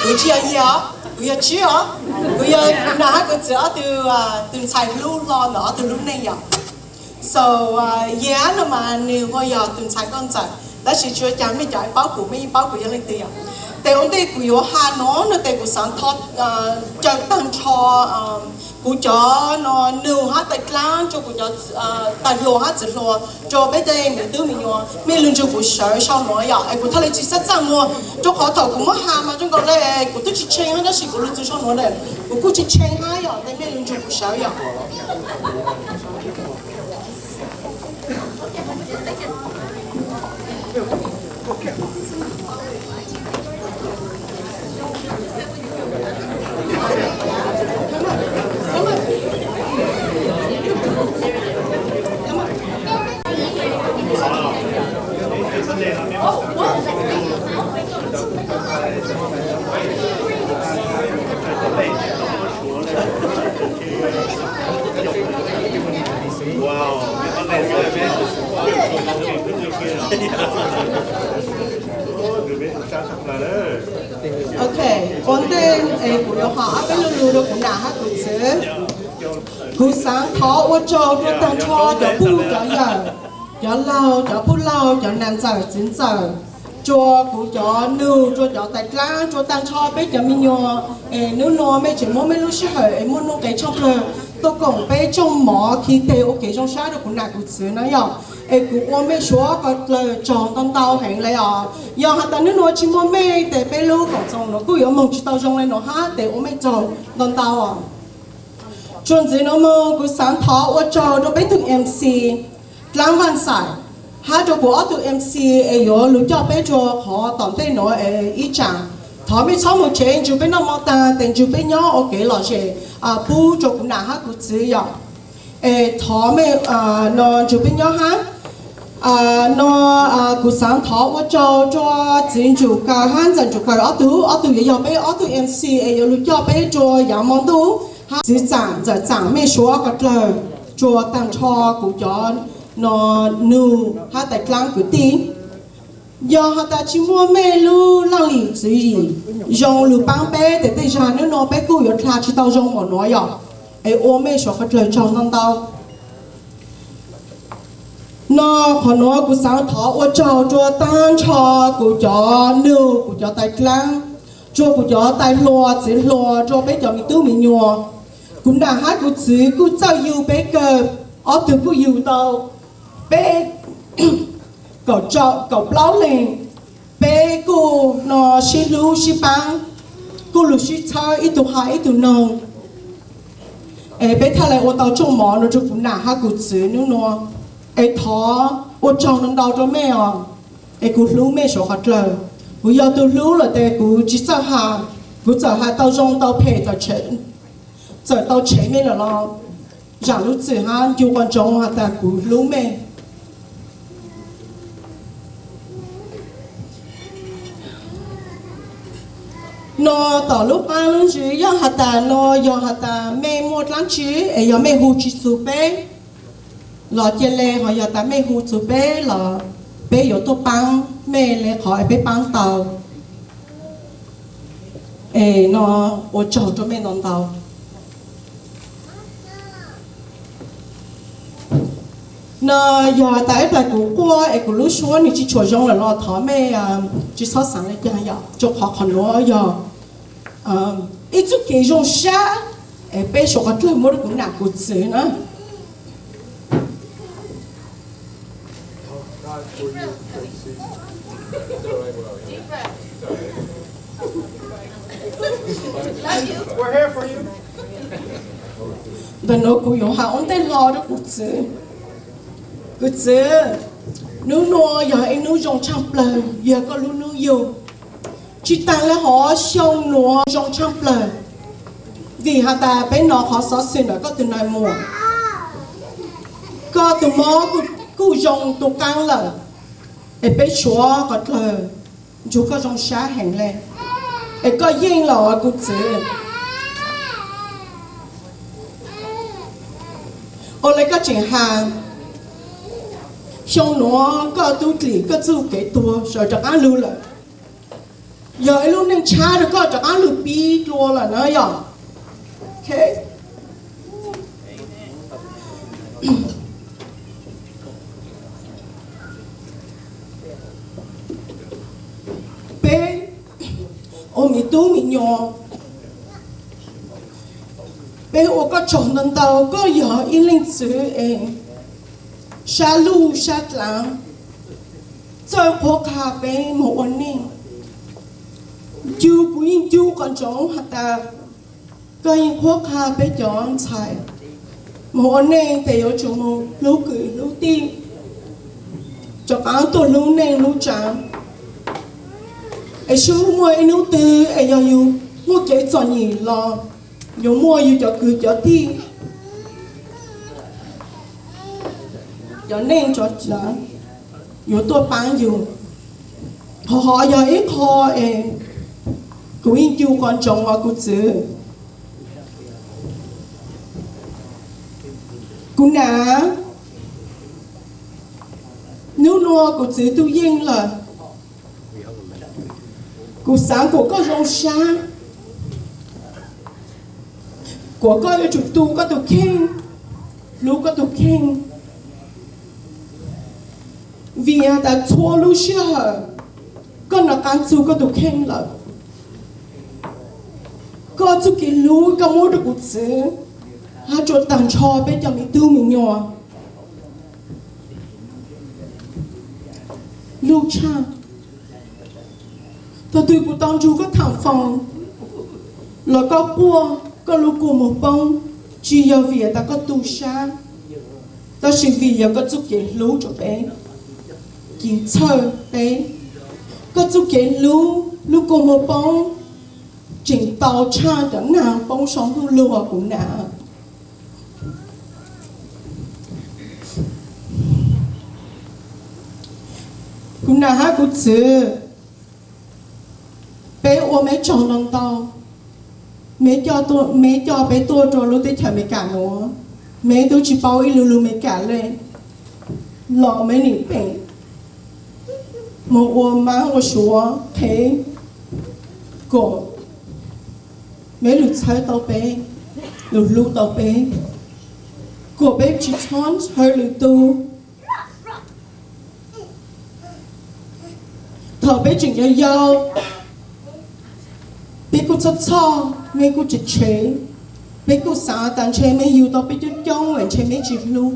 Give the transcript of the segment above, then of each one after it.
Kuv tsis yog Yias, kuv yog Tswb os. Kuv yog kuv nam hab kuv txwv ob tug, tus ntxhais hlub hlo ntawm ob tug lub neej yom. So, Yias no mas nws hu yog tus ntxhais nkauj ntxawm, tab sis tsis ua cas, mej cov paub kuv, mej yeej paub kuv yog leej twg yom. Tes ua ntej kuv yuav has no no tes kuv xaav thov caw taag nrho kuv cov no nug hab tais dlaab rua kuv cov tais hluas hab txiv hluas rua peb tej me tub me nyuam, mej lug nrug kuv sawv sau nuav yom. Es kuv thiaj li tsis txaj txaj muag, rua qhov thaum kuv muab has mas zoo nkaus le kuv twb tsis tshee hab, tab sis kuv lug txug sau nuav lawm kuv kuj tsis tshee hab yom, tes mej lug nrug kuv sawv yom. Ok, ua ntej es kuv yuav has ob peb lug lug rua kuv nam hab kuv txwv. Kuv xaav thov ua tsaug rua taag nrho cov phooj cov ywg, cov laug, cov phooj laug, cov nam ntxawm txiv ntxawm, rua kuv cov nug, rua cov tais dlaab, rua taag nrho peb cov me nyuam. Es nub nua mej tseem muab mej lub sij hawm es muaj nuj nqes tshaaj plawg tuaj koom peb tsooj mov khi tes ua kev zoo sab rua kuv nam kuv txwv na yom. Es kuv ua mej suav ko dlawg tsaug ntau ntau heev le os. Yog has tas nub nua tsis muaj mej tes peb lub koom txoos nuav kuj yuav moog tsis tau zoo le nuav hab, tes ua mej tsaug ntau ntau os. Txuas ntxiv nuav moog kuv xaav thov ua tsaug rua peb tug MC, Dlaab Vaj Xais, hab rua kuv ob tug MC es yuav lug coj peb rua qhov tom ntej nuav es ib tsaam. Thov mej txhob moog tsev, ntsug peb noj mov taag tes ntsug peb nyob ua kev lom zem pub rua kuv nam hab kuv txwv yom. Es thov mej no ntsug peb nyob hab. No kuv xaav thov ua tsaug rua txiv Ntsum Kaws hab ntxawm Ntsum Kaws ob tug, ob tug yuav yog peb ob tug MC es yuav lug coj peb rua yaav mo ntuj hab txiv Txaam ntxawm Txaam mej suav ko dlawg rua taag nrho kuv cov no nug hab tais dlaab kwv tij. Yog has tas tsis muaj mej lub laj lim txwv yim zoo lug paab peb tes tej zag nub nua peb kuj yuav dlha tsis tau zoo npaum nuav yom. Es ua mej suav ko dlawg tsaug ntau ntau. No qhov nuav kuv xaav thov ua tsaug rua taag nrho kuv cov nug, kuv cov tais dlaab, rua kuv cov tais hluas txiv hluas, rua peb cov me tub me nyuam. Kuv nam hab kuv txwv kuj txawj yug peb kawg, ob tug kuj yug tau peb kaum plaub leeg. Peb kuj no sib hlub sib paab, kuj lug sib txhawb ib tug has ib tug noog. Es peb txhad le ua tau tsooj mov nuav rua kuv nam hab kuv txwv nub nua. Es thov ua tsaug ntau ntau rua mej os. Es kuv hlub mej suav qhov dlawg. Kuv yog tug hlub lawm tes kuv tsis txawj has, kuv txawm has tau zoo tau phem, txawm tau tshev mej lawm los zaam lub txim hab ncu qhov ntsoov has tas kuv hlub mej. No tom lub qaab lub ntsws yog has tas no yog has tas mej muaj dlaab tsi es yog mej hu tsis txug peb los cia le, ho yog tas mej hu txug peb los peb yuav tuaj paab mej le qhov es peb paab tau. Es no ua tsaug rua mej ntau ntau. No yog tas ib plag kuv quaj es kuv lub suab nws tsis tshua zoo lawm los thov mej tsis txhob xaav le caag yom, rua qhov qhov nuav yog ib txuj kev zoo sab es peb suav qhov dlawg muab rua kuv nam kuv txwv na. Ntawm nuav kuv yuav has ua ntej hlo rua kuv txwv. Kuv txwv, Hnub nuav yog ib hnub zoo tshaaj plawg, yog koj lub hnub yug. Tsi taag le hov, xyoo nuav zoo tshaaj plawg, vim has tas peb nov qhov xov xwm ntawm koj tug nais muam. Koj tug mob kuj zoo tu qaab lawm, es peb suav qhov dlawg nrug koj zoo sab heev le, es koj yeej los kuv txwv. Ua le koj tseem has, xyoo nuav koj tub dlim koj txuj kev tuag sawv rov qaab lug lawm, yog ib lub neej tshab rua koj rov qaab lug pib dlua lawm na yog. Peb ua miv tub miv nyuas, peb ua koj tsaug ntau ntau, koj yog ib leej txwv es sab luj sab dlaav, txawj qhuab qha peb moog ua neej. Ncu, kuv yeej ncu qhov ntsoov has tas koj yeej qhuab qha peb cov ntxhais moog ua neej tes yuav tsum moog hlub kwv hlub tij, rov qaab tuaj hlub neej hlub tsaav. Es sub muaj ib hnub twg es yog yus muaj kev txom nyem los yuav muaj yus cov kwv cov tij, cov neej cov tsaav yuav tuaj paab yus. Qhov hov yog ib qho es kuv yeej ncu qhov ntsoov os kuv txwv. Kuv nam, hnub nuav kuv txwv tub yeej lawm, kuv xaav kuas koj zoo sab, kuas koj yuav tsum tu koj tug kheej, hlub koj tug kheej, vim has tas txhua lub sij hawm koj nov qaab txug koj tug kheej lawm. Koj txuj kev hlub koj muab rua kuv txwv hab rua taag nrho peb cov miv tub miv nyuas. Luj tshaaj, thaum twg kuv tau nrug koj thaam foos los koj quaj, koj lub kua muag poob, tsi yog vim tas koj tu sab, tab sis vim yog koj txuj kev hlub rua peb ci txhawj peb. Koj txuj kev hlub, lub kua muag poob tseem tau tshaaj cov naag poob sau ntuj lug kuv nam. Kuv nam hab kuv txwv, peb ua meb tsaug ntau ntau. Meb coj peb tuaj rua lub teb chaws Amelikas nuav, meb tub tsi paub ib lu lug Amelikas le, los meb nim peem moog ua Maab ua Suav qhev, kom meb lug txhawb tau peb, lug hlub tau peb, kom peb tsi txhob ntshaw lwm tug. Thaum peb tseem yau yau, peb kuj txhoj txhoj, meb kuj tshev tshev, peb kuj xaav tas ntshe meb yug tau peb coob coob es ntshe meb tsi hlub.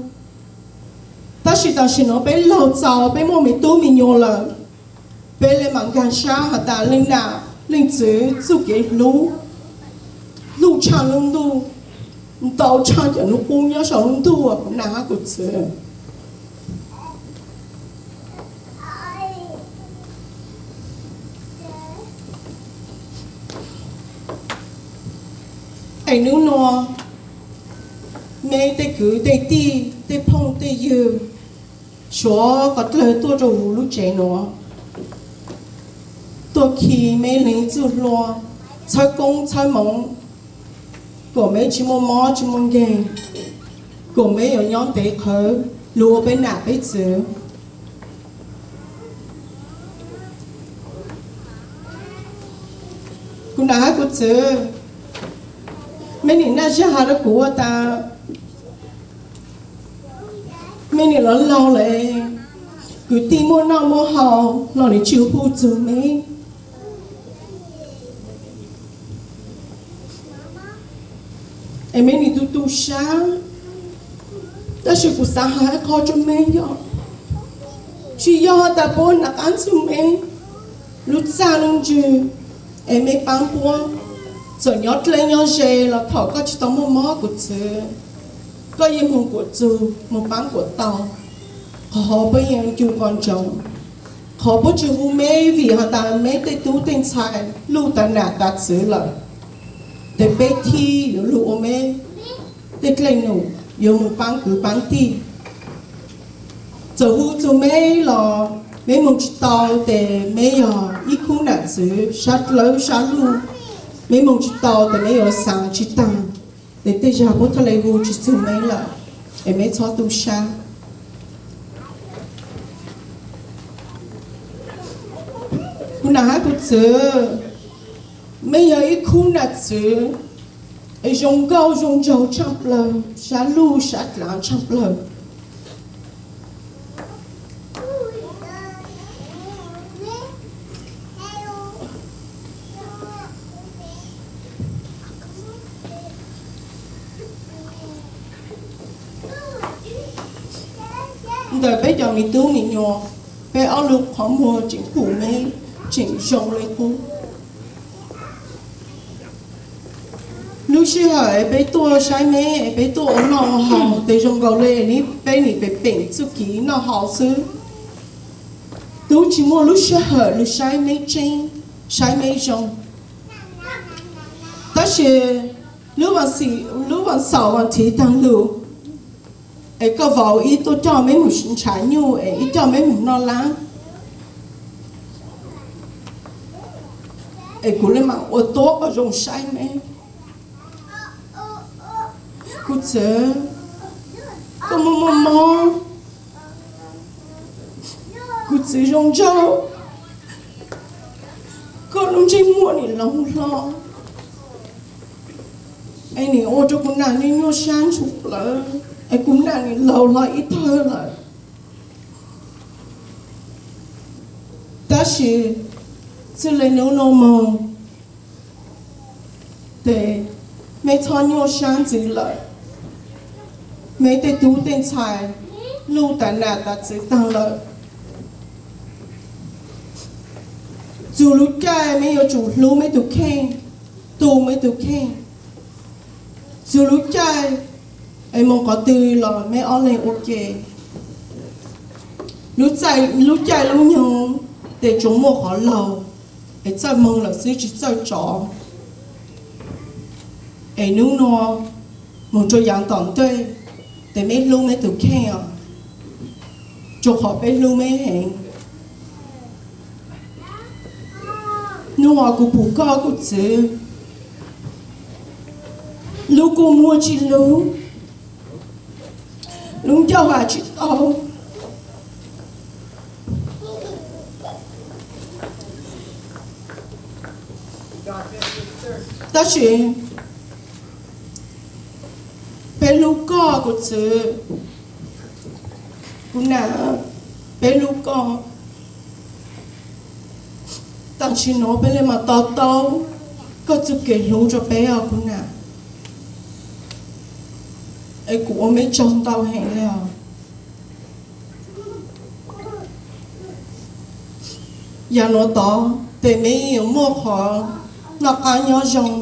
Tab sis tam sim nuav peb laug txaus, peb muaj miv tub miv nyuas lawm, peb le maam nkaag sab has tas leej nam leej txwv txuj kev hlub, luj tshaaj lub ntuj, ntau tshaaj cov nub qub nyob sau lub ntuj kuv nam hab kuv txwv. Es nub nuav, meb tej kwv tej tij tej phooj tej ywg, suav qhov dlawg tuaj rua huv lub tsev nuav, tuaj khi meb leeg txuj hlua, txhawb koob txhawb moov, kom meb tsi muaj mob tsi muaj nkeeg, kom meb yuav nyob ntev qhawv lug ua peb nam peb txwv. Kuv nam hab kuv txwv, meb nim naj zag has rua kuv has tas meb nim los laug lawm, kwv tij muaj noj muaj haus los nim tsi hu txug meb, es meb nim tu tu sab. Tab sis kuv xaav has ib qho rua meb yog, tsi yog tas puab nov qaab txug meb lub txaj lub ntsig es meb paab puab, txawm nyob dleb nyob ze los thaum koj tsi tau muaj mob kuv txwv, koj yeej moog kuas txug moog paab kuas tau. Qhov puab yeej ncu qhov ntsoov, qhov puab tsi hu meb vim has tas meb tej tub tej ntxhais luj tas nam tas txwv lawm, tes peb thib yuav lug ua meb tej dlaim num, yuav moog paab kwv paab tij. Txawm hu txug meb los meb moog tsi tau, tes meb yog ib khub nam txwv sab dlawb sab luj, meb moog tsi tau tes meb yuav xaav tsi taag, tes tej zag puab thaj le hu tsi txug meb lawm, es meb txhob tu sab. Kuv nam hab kuv txwv, meb yog ib khub nam txwv es zoo nkauj zoo nraug tshaaj plawg, sab luj sab dlaav tshaaj plawg. Ntawm peb cov miv tub miv nyuas, peb ob lub qhov muag tseem pum meb tseem zoo le qub. Lub sij hawm es peb tuaj saib meb es peb tuaj ua noj ua haus tes zoo nkaus le peb nim pem peem txuj kev noj haus xwb, tub tsi muaj lub sij hawm lug saib meb tseeb, saib meb zoo. Tab sis lub vas xaum vas thiv taag lug, es koj vauv ib tuaj coj meb moog nrhav nyuj es ib coj meb moog noj laab, es kuv le maam ua tuab qhov zoo saib meb. Kuv txwv, koj muaj muaj mob, kuv txwv zoo nraug, koj lub ntsej muag nim laug hlo, es nim ua rua kuv nam nyuaj sab ntsuj plawv, es kuv nam nim laug hlo ib tawg lawm. Tab sis txij le nub nua moog, tes meb txhob nyuaj sab ntxiv lawm. Meb tej tub tej ntxhais luj tas nam tas txwv taag lawm. Txug lub caij meb yuav tsum hlub meb tug kheej, tu meb tug kheej. Txug lub caij es moog qhov twg los meb ob leeg ua ke. Lub caij lub nyoog tes tsuas muaj qhov laug, es txawj moog lawm xwb tsi txawj tsov. Es nub nua moog rua yaav tom ntej, tes meb hlub meb tug kheej os, rua qhov peb hlub meb heev. Nub nua kuv pum koj kuv txwv, lub kua muag tsi lug, lub ncauj has tsi tau. Tab sis peb hlub koj kuv txwv, kuv nam, peb hlub koj. Tam sim nuav peb le maam to taub koj txuj kev hlub rua peb os kuv nam. Es kuv ua meb tsaug ntau heev le os. Yav nuav tod tes meb yuav muaj qhov noj qab nyob zoo.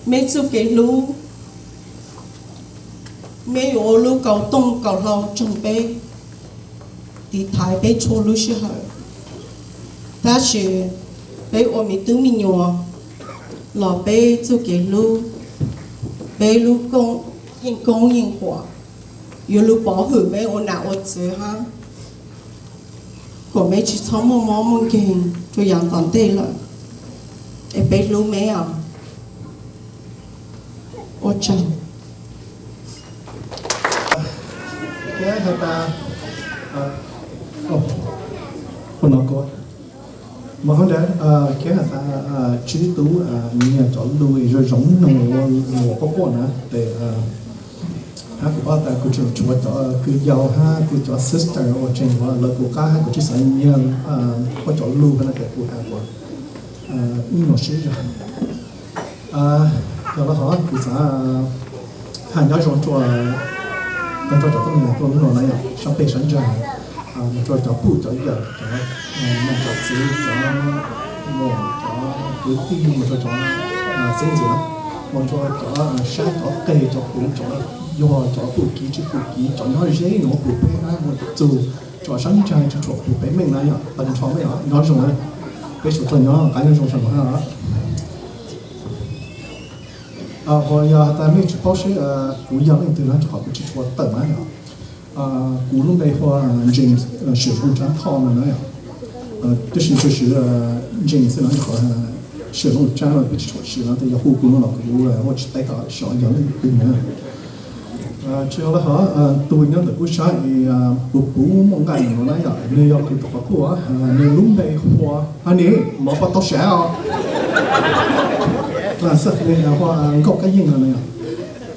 Meb txuj kev hlub, meb yuav ua lub kaus tooj kaus hlau tsoog peb, tiv thaiv peb txhua lub sij hawm. Tab sis peb ua miv tub miv nyuas los peb txuj kev hlub, peb lub yeej koob yeej huam, yuav lug pov hwm meb ua nam ua txwv hab, kom meb tsi txhob muaj mob muaj nkeeg rua yaav tom ntej lawm. Es peb hlub meb os. Ua tsaug. Mog hab nrag, kev has tas tswv tub nyiag cov lug zoo zoo noog ua quaj quaj na tes, hab kuv paub tas kuv tseem tshuav cov kwv yau hab kuv cov sister uas tseem ua lawv kuv qab hab kuv tsi xav nyiag quaj cov lug no tes kuv has kuas ib nyuag sib zog. Yog le hov kuv xav has nyob zoo rua tag nrho cov tuab neeg tuaj lub no na yog sab peg sab ntsag. mus rau cov phooj cov ywg, cov niam cov txiv, cov muam, cov kwv tij, mus rau cov xeeb ntxwv, mus rau cov sab cov qeg, cov puv, cov yog cov pum kiv tsis pum kiv, cov nyob ze nuav pum peb hab mus txug cov sab nraag tsis tshua pum peb meej na yom, tag nrho mej nyob zoo na, peb suav dlawg nyob qab nyob zoo sawv daws na. Ua yog has tas mej tsis paub seb kuv yog leej twg na, rau qhov kuv tsis tshua tawm na yom. Kuv lub npe hu ua James Xiam Looj Tsab Thoj no na yom. Tab sis tsuas siv James xwb no, rau qhov Xiam Looj Tsab no peb tsis tshua siv no, tes yog hu kuv no los kuv ua tsis tau xyov yog leej twg na. Tsis yog lawm hov, tus nyob ntawm kuv sab es puv puv muaj nqaij no na yom, nws yog kuv tus qhov tuaj, nws lub npe hu ua, ha ni, mov pov tau sav os. Nws hu ua Nkauj Kab Yeej no na yom.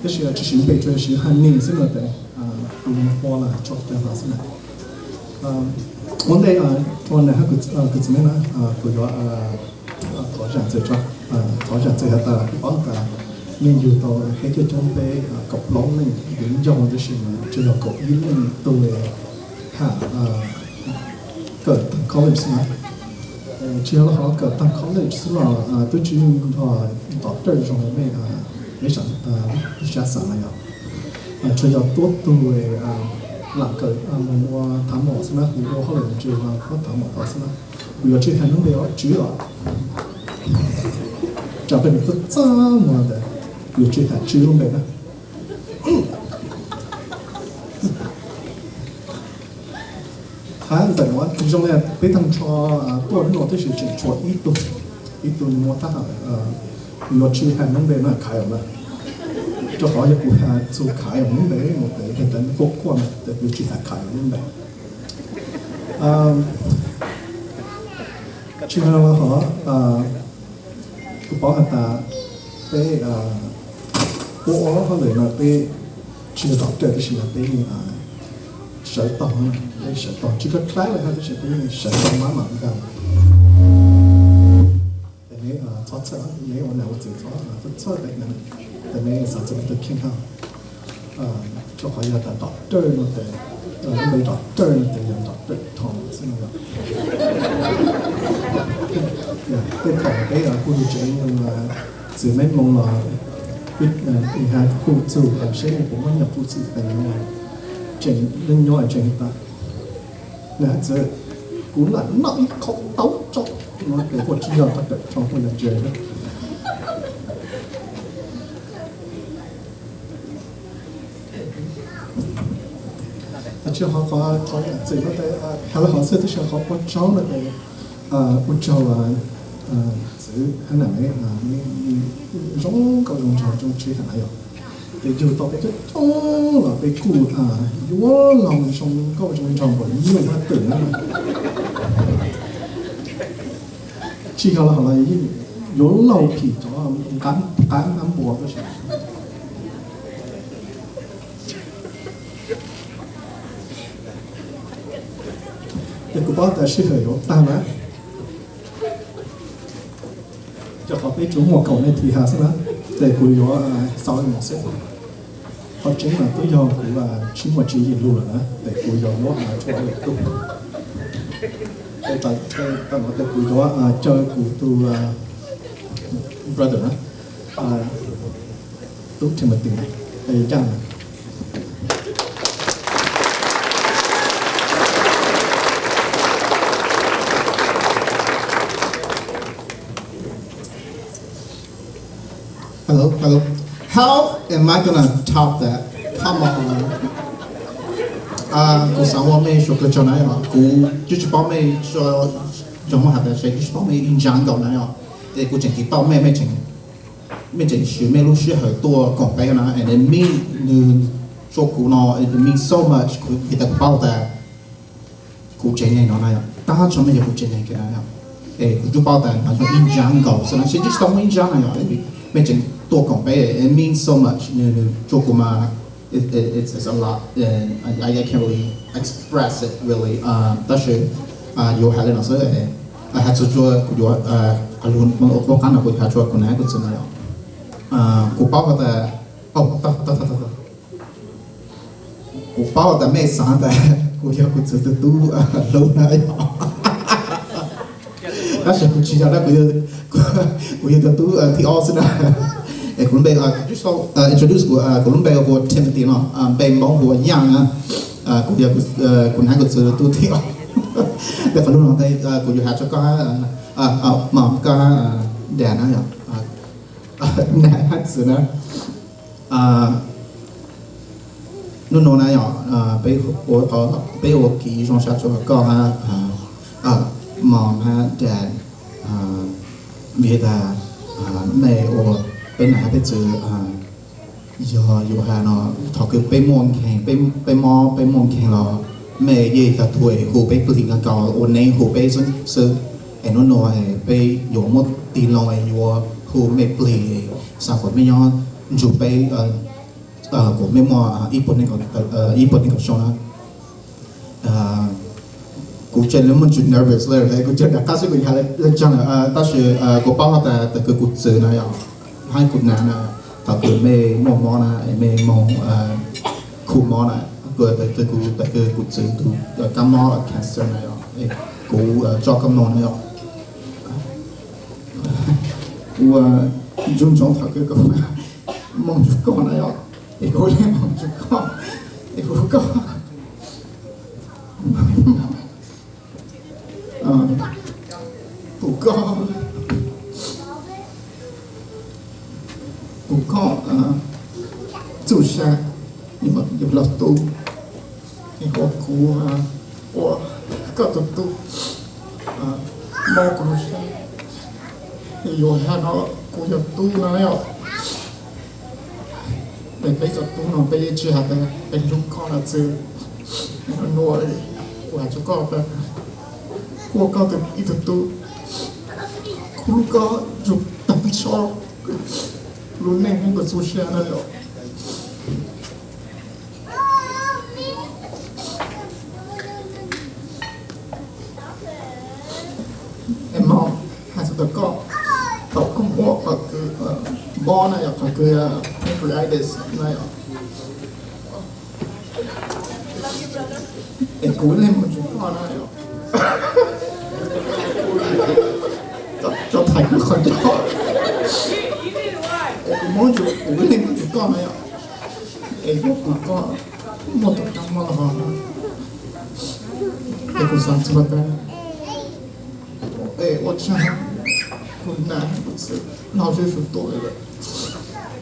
Tab sis tsis siv npe, tsuas siv ha ni xwb no tes tus hu ua los tso rau hov xwb na. Ua ntej rua nws hab kuv txiv neej na, kuv yuav thov zam txim, thov zam txim has tas kuv paub tas mej yug tau peb coob coob peb kaum plaub leej viv ncaus, tab sis mas tsuas yog kaum ib leej tug ham kawm tag college xwb na. Tsis yog lawm hov, kawm tag college xwb los twb tsis yog doctor zoo li mej, mej sab xav na yom. Tsuas yog tuab tug lam kawm mus ua thav mom xwb na, kuv ua hauj lwm ntsis ua thav mom tod xwb na. Kuv yuav tsis has lub npe os, Tswb os. Tsam peb nws txaj txaj muag ntawd, kuv yuav tsis has Tswb lub npe na. Hab ntawm nuav zoo li peb tag nrho tuaj hnub no tab sis tseem tshuav ib tug, ib tug nws muaj tab ham, yuav tsis has lub npe no Khaiv Yom na. Rau qhov yog kuv has txug Khaiv Yom lub npe no tes yog tas quaj quaj na, tes kuv tsis has Khaiv Yom lub npe. Tsis yog hov, kuv paub has tas peb ua hauj lwm no peb tsis yog doctor tab sis mas peb yeej sawv taug, peb sawv taug tsis kab dlaab le hab tab sis peb yeej sawv taug mab mam nkaag. Tes neb txhob txhawj, neb ua nam ua txiv txhob txhawj, tes neb xav txug tug kheej hab. Rau qhov yog tas doctor no tes, lub npe doctor no tes yog doctor tho xwb no yom. Tej thaum peb hu yug tsev, txiv meb moo los, ha hu txug seb puas muaj nyuam hu txug tes nyob, tseem nyob tseem tas. Nws has tas kuv lam noj ib qho tau tso no tes kuj tsis yog doctor tho, kuj yog ntse. Tsis yog qhov, qhov txwm no tes has le hov xwb, tab sis qhov ua tsaug no tes ua tsaug txwv hab nam, zoo nkauj zoo nraug zoo tshwj xeeb yom. Tes yug tau peb coob coob los peb kuj yuav laug zoo nkauj zoo nraug npaum nyuj hab twm na. Tsis yog los los yuav laug phim cov qab npua tab sis tes kuv paub tas sij hawm yuav tag na. Rau qhov peb tsuas muaj kaum nas this has xwb na, tes kuv yuav xaus li no xwb. Qhov tseeb mas twb yog kuv tsis muaj tswv yim lug lawm na, tes kuv yuav muab tshuaj lwm tug. Tes thaum no tes kuv yuav caw kuv tus brother na, tub Timothy, ncaj na. Hello, hello. How am I gonna top that? Come on. Kuv xav ua mej suav dlawg tsaug na yom, kuv twb tsis paub mej, yog muab has tas seb twb tsis paub mej ib ntsa nkaus na yom. Tes kuv tseem tiv tauj mej, mej tseem siv mej lub sij hawm tuaj koom peb na, and it mean, nws, rau kuv no it means so much, vim tas kuv paub tas kuv tsev neeg no na yom, tab tso mej yog kuv tsev neeg kiag na yom. Es kuv twb paub tas no yog ib ntsa nkaus xwb na, seb twb tsis tau muaj ib ntsa na yom, mej tseem tuaj koom peb, it means so much, nws, nws rau kuv mas, it, it, it's, it's a lot, and I, I can't really express it really, tab sis yuav has le no xwb, has txug rua kuv yuav, lug ua qab no kuv yuav has rua kuv nam kuv txiv na yom. Kuv paub tas, kuv paub tas mej xav tas Kuv yog kuv txiv tus tub hlub na yom. Tab sis kuv tsis yog na, kuv yog tus tub thib ob xwb na. Es kuv lub npe, introduce kuv, kuv lub npe hu ua Timothy no, npe Hmoob hu ua Yaj na. Kuv yog, kuv hnav kuv txiv tus tub thib ob. Tej qhov lus no kuv yuav hais rau koj, mom, koj, dad na yom. Nab hab txwv na. Hnub no na yom, peb ua kev zoo sab rua koj hab mom hab dad, vim tas mej ua, peb nam hab peb txwv yog yuav has no, thaum kws peb muaj nkeeg, peb mob peb muaj nkeeg los mej yeej yog tug hu peb plig nkaus, ua neeb hu peb xwb. Es hnub no peb yuav muab tig loo yuav hu mej plig, xaav kuas mej nyob nrug peb, kuas mej muaj ib puas neej kaum xyoo na. Kuv tseem le muaj tsis nervous le, kuv tseem rov qab saib kuv yog le tsaag lawm, tab sis kuv paub has tas thaum kws kuv txwv na yom, hab kuv nam na, thaum kws mej muaj mob na, mej moog khu mob na, thaum kws kuv txwv tug kab mob cancer na yom, kuv tso koj moog na yom. Kuv ua ntsug ntsoov thaum kws kuv moog nrug koj na yom, es kuv le moog nrug koj, es kuv koj kuv koj, kuv koj txuj sa yuav luag tub, es ua kuv ua koj tug tub, mob kuv lub sab, yuav has no kuv yog tub na yom. Es peb cov tub no peb yeej tsis has tas peb hlub koj no xwb. Nua, kuv has rua koj tas kuv ua koj ib tug tub, kuv hlub koj nrug tag nrho lub neej hab kuv txuj sa na yom. Es mog, has txug tau koj, thaum koj muaj qhov kws mob na yom, qhov kws pancreatitis na yom, es kuv le moog nrug koj na yom. Cov thaiv kuv qhov ncauj, es kuv mob nrug, kuv le moog nrug koj na yom. Es yuav has koj muaj tug kab mob los, es kuv xaav txug tas, es ua tsaag kuv nam kuv txwv laug zej zug tuaj lawm,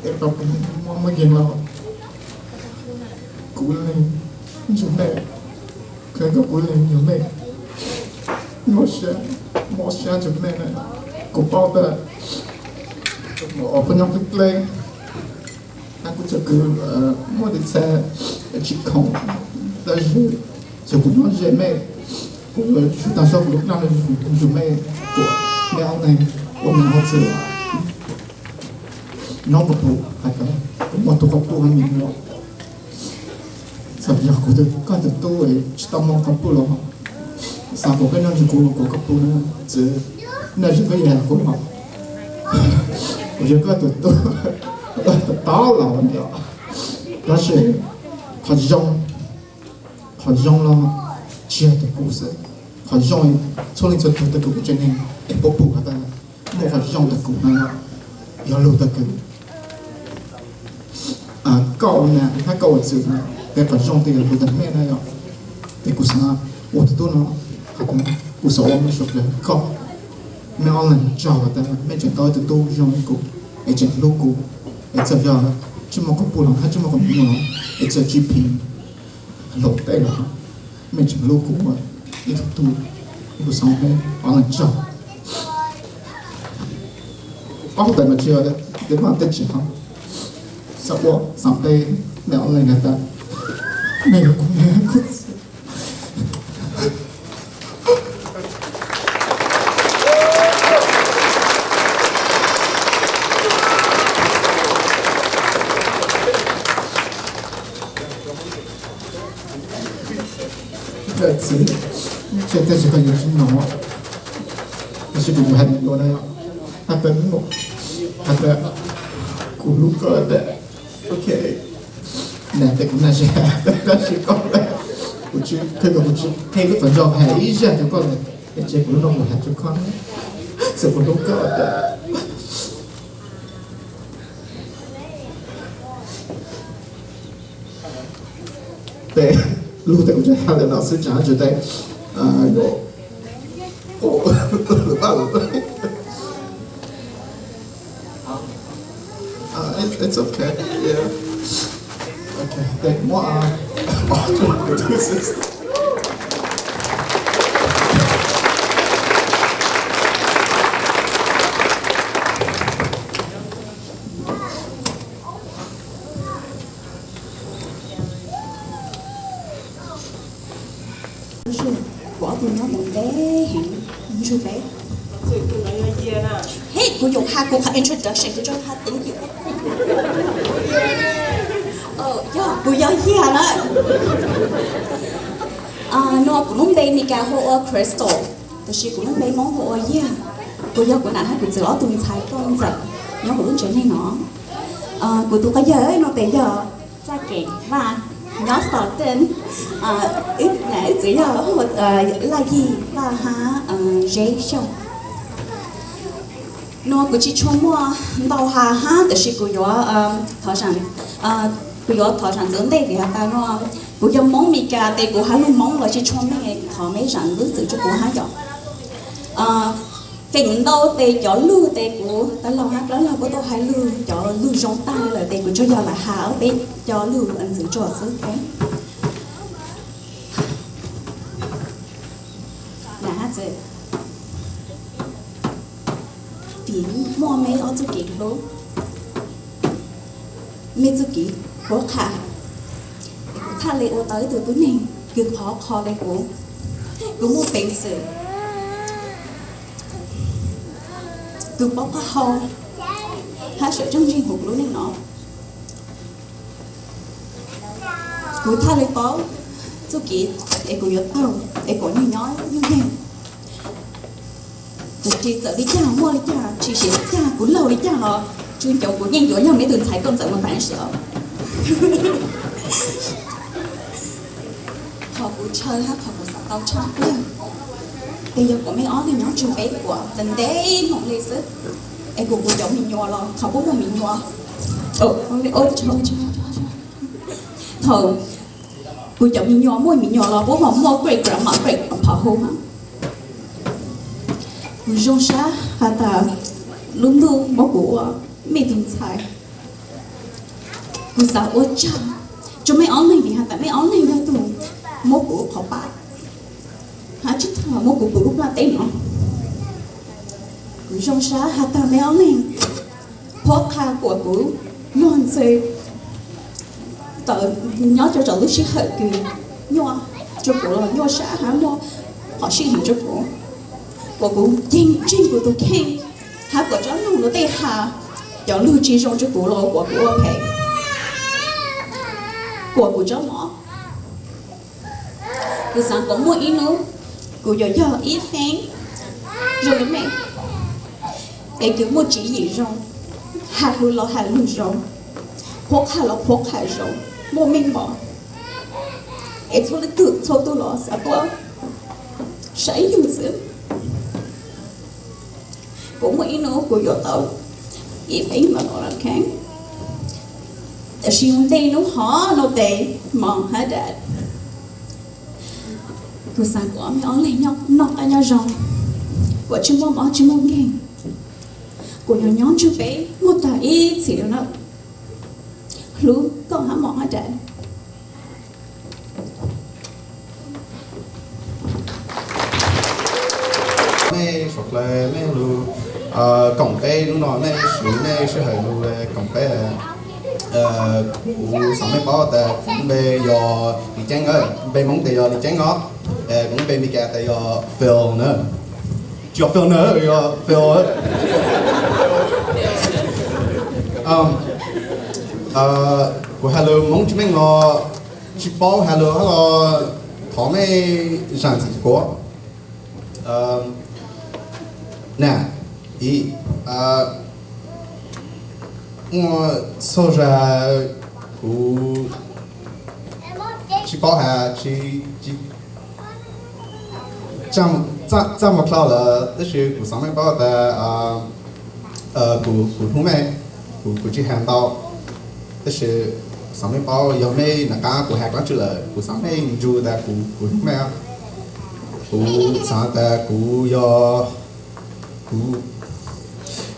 es tau kuv mob muaj nkeeg los kuv le nrug mej, khaws koj kuv le nrug mej, nyuaj sab, mob sab nrug mej na. Kuv paub tas poj nyob dleb dleb, hab kuv txawm kws muaj tib txha tsis khoom, tab sis yog kuv nyob ze mej, kuv yuav tsum tag zog kuv lub klag nrug mej, kuas mej ob leeg ua nam ua txwv nyob kuv pum has tas kuv muaj tug qhov pum hab mej muaj. Txawm yog kuv koj tug tub tsis tau muaj qhov pum los, xaav kuas koj nyob nrug kuv, kuas koj pum na, txwv, naj zis koj yog kuv los, kuv yog koj tug tub tau los. Tab sis qhov zoo, qhov zoo los tsis yog tug kuv xwb, qhov zoo txhua leej txhua tug tau kws kuv tsev neeg es puab pum has tas muaj qhov zoo tau kws na, yog lug tau kws koj ua nam hab koj ua txwv na, es qhov zoo tas yog lug tau mej na yom. Es kuv xaav ua tug tub no, kuv xaav ua mej suav dlawg koj, mej ob leeg tsaug tas mej tseem tau ib tug tub zoo li kuv, es tseem hlub kuv, es txawm yog tsis muaj qhov pum los hab tsis muaj qhov mej nyuam los, es txawm G P hloov tej los, mej tseem hlub kuv ua ib tug tub, es kuv xaav ua mej ob leeg tsaug. Paub tas mas tsis yog tej vaaj tej tsev hov, xaav ua xaav qe mej ob leeg has tas mej yog kuv nam kuv txwv. Txwv, tsis yog koj yuav tsis noog, tab sis kuv yuav has dua na, has tas, has tas kuv hlub koj tas, ok, nam tas kuv nam zis has tas, tab sis koj tas, Qhia kom kuv tsis qhia lub tod ntso hais ib zaj rau koj, es kuv lub no kuv hais rau koj, xwm kuv hlub koj. Tes lub tes kuv tseem hais li no xwb, tsam tsis tes yuav It's okay. Yeah. Okay. Tes muab Kuv ob tug nyob mus ntev heev, ntsuj peb. Hej, kuv yuav hais kuv qhov introduction, kuv tsuas hais teev yim. Yog kuv yog Yiag na. No kuv lub npe Meskas hu ua Crystal, tab sis kuv lub npe Hmoob hu ua Yiag. Kuv yog kuv nam thiab kuv txiv ob tug ntxhais nkauj ntxawm nyob hauv lub tsev neeg no. Kuv tus quas yawg no tes yog Txaj Keem Vaj, nyob Stockton. Wb txiv yog Laj Yig Vaj hab Zeb Xyooj. No kuv tsis tshua muaj ntau has hab, tab sis kuv yuav, kuv yuav thov zam ntxwv ntej vim has tas no kuv yog Hmoob Meskas tes kuv has lug Hmoob los tsis tshua meej, thov mej zam lub txim rua kuv hab yom. Feem ntau tes cov lug tes kuv, dab laug hab dab laug puab tau has lug, cov lug zoo tag lawm tes kuv tsuas yog lam has ob peb cov lug ntxiv tsuas xwb. Vim muaj mej ob txuj kev hlub, mej txuj kev huab qha, kuv thaj le ua tau ib tug tub neeg kws qhov kho le kuv, kws muaj peev xwm, kws paub qab hau hab sawv tsees ntseeg huv kuv lub neej no. Kuv thaj le paub txuj kev es kuv yuav taug es kuv nyob nyob yeej yeej. Kuv tsis txawm li cas, muaj li cas, tsis siv li cas, kuv laug li cas los tsw ncaus kuv yeej yuav yog mej tug ntxhais nkauj ntxawm mus tas ib sim os. Qhov kuv ntshaw hab qhov kuv xav tau tshaj plawg, es yog kuas mej ob leeg nyob tseg peb kuas ntev ntev moog le xwb, es kuas kuv cov me nyuam los thaum puab muaj me nyuam, thaum kuv cov me nyuam muaj me nyuam los puab ho muaj great grandma, great grandpa hov. Kuv zoo sab has tas lub ntuj muab kuv ua mej tug ntxhais. Kuv xav ua tsaug rua mej ob leeg vim has tas mej ob leeg yog tug muab kuv qhov pab, hab tsi tag muab kuv pum lub plaj teb no. Kuv zoo sab has tas mej ob leeg phuab qha kuas kuv luag ntxwg tawm nyob rua lub sij hawm kws nyuaj rua kuv los nyuaj sab hab muaj qhov sij heev rua kuv, kuas kuv ntseeg kuv tug kheej, hab kuas tsob lug luag tej has, cov lug tsi zoo rua kuv los kuas kuv ua phem, kuas kuv tsob mob. Kuv xaav kuas muaj ib nub kuv yuav yog ib feeb zoo li mej, es kws muaj tswv yim zoo, has lug los has lug zoo, phuab qha los phuab qha zoo, muaj meej mom, es txhua leej tug txhua tug los xav tuaj saib yug xwb. Kuv muaj ib nub kuv yuav tau ib feeb los los kheev, tab sis ua ntej nub hov no tes mom hab dad, kuv xaav kuas mej ob leeg noj qab nyob zoo, kuas tsi muaj mob tsi muaj nkeeg, kuas nyob nyob ntsug peb muaj tag ib txhis lawm na. Hlub koj hab mom hab dad. Mej suav dlawg mej lug koom peb hnub no, mej siv mej sij hawm lug koom peb. Kuv xaav mej paub tas kuv npe yog Lis Ceeb, npe Moob tes yog Lis Ceeb os, kuv npe Meskas tes yog Phil na. Tsi yog Phil na, yog Phil. Kuv has lug Moob tsi meej los tsi paub has lug hab los thov mej zaam txim kuv. Na, ib, muaj txhua zag kuv tsi paub has, tsi, tsi Txaj muag dlhau lawm, tab sis kuv xav mej paub tas kuv hlub mej, kuv tsis has ntau, tab sis xav mej paub yog mej nram qab kuv has dlaab tsi lawm, kuv xav mej ntsug tas kuv hlub mej. Kuv xav tas kuv yog, kuv,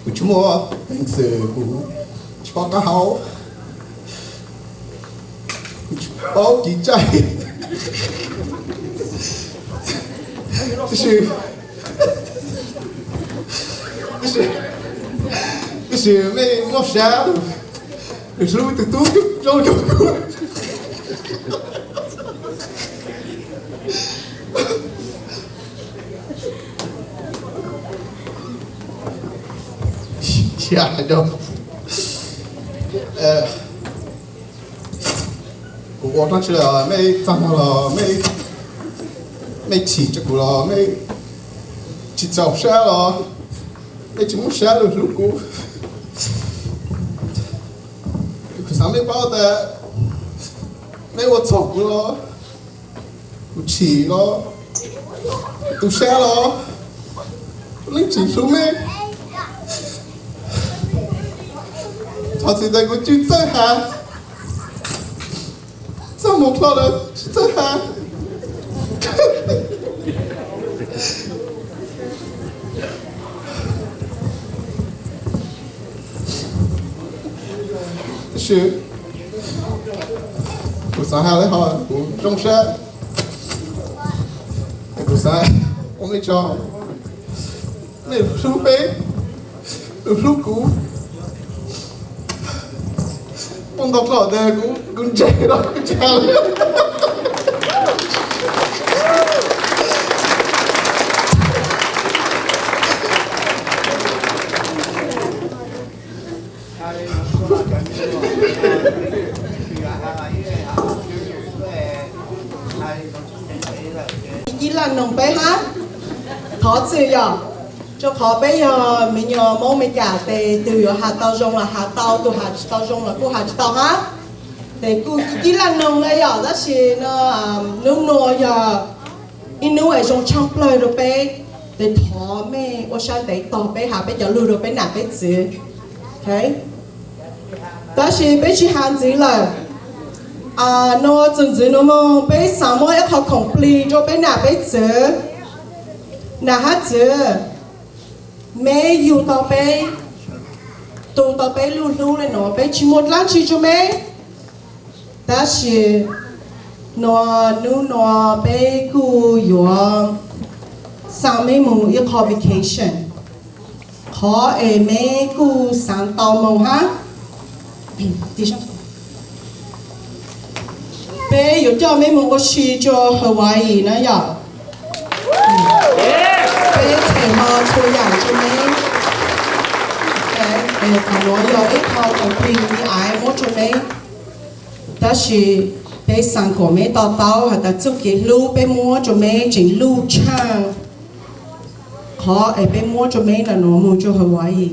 kuv tsis muaj peev xwm, kuv tsis paub qab hau, kuv tsis paub kev cai, tab sis, tab sis mej muab sab lug, lug hlub tug tub zoo zoo kuv. Kuv ua dlaab tsi los mej txaj muag los, mej chim rua kuv los, mej tsis txaus sab los, mej tsis muab sab lug hlub kuv. Kuv xav mej paub tas mej ua txhaum kuv los, kuv chim los, tu sab los, kuv yeej tsis hlub mej. Thov txim tas kuv tsis txawj has, txaj muag dlhau lawm tsis txawj has. Tab sis kuv xav has le hov kuv zoo sab, kuv xav ua mej tso, mej hlub peb, hlub kuv. Muaj ntau dlhau tas kuv, kuv ntse los kuv tsis has lawm. Ib laj noog peb hab, thov txim yom, rua qhov peb yog me nyuam Moob Amelikas tes tug yuav has tau zoo los has tau, tug has tsis tau zoo los kuj has tsis tau hab. Tes kuj ib laj noog le yom, tab sis no nub nua yog ib nub es zoo tshaaj plawg rua peb, tes thov mej ua sab ntev tog peb has peb cov lug rua peb nam peb txwv. Tab sis peb tsis has ntxiv lawm. Nua txug ntxiv nua moog peb xaav muab ib qho khoom plig rua peb nam peb txwv. Nam hab txwv, meb yug tau peb, tu tau peb luj hlub le nuav, peb tsis muaj dlaab tsi rua meb. Tab sis nua nub nua peb kuj yuav xaa meb moog ib qho vacation, qhov es meb kuj xaav tau moog hab. Peb yuav coj meb moog ua si rua Hawaii na yom. Peb them ho txhua yaam rua meb. Qhov nuav yog ib qho khoom plig me aiv muab rua meb. Tab sis peb xaa kom meb to taub has tas txuj kev hlub peb muab rua meb tseem luj tshaaj qhov es peb muab rua meb nam nuav moog rua Hawaii.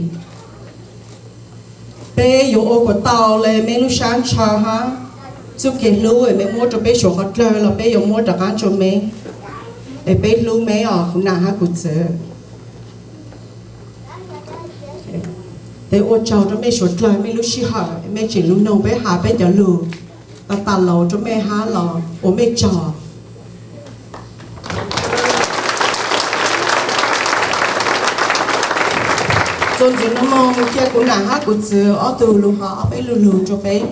Peb yuav ua kuas tau le meb lub sab ntsha hab. Txuj kev hlub es meb muab rua peb suav qhov dlawg los peb yuav muab rov qaab rua meb. Es peb hlub meb os kuv nam hab kuv txwv. Peb ua tsaug rua mej suav dlawg mej lub sij hawm mej tseem lug noog peb has peb cov lug tag tas laus rua mej hab los ua mej tsaug. Txuas ntxiv nua moog cia kuv nam hab kuv txwv ob tug lug has ob peb lug lug rua peb.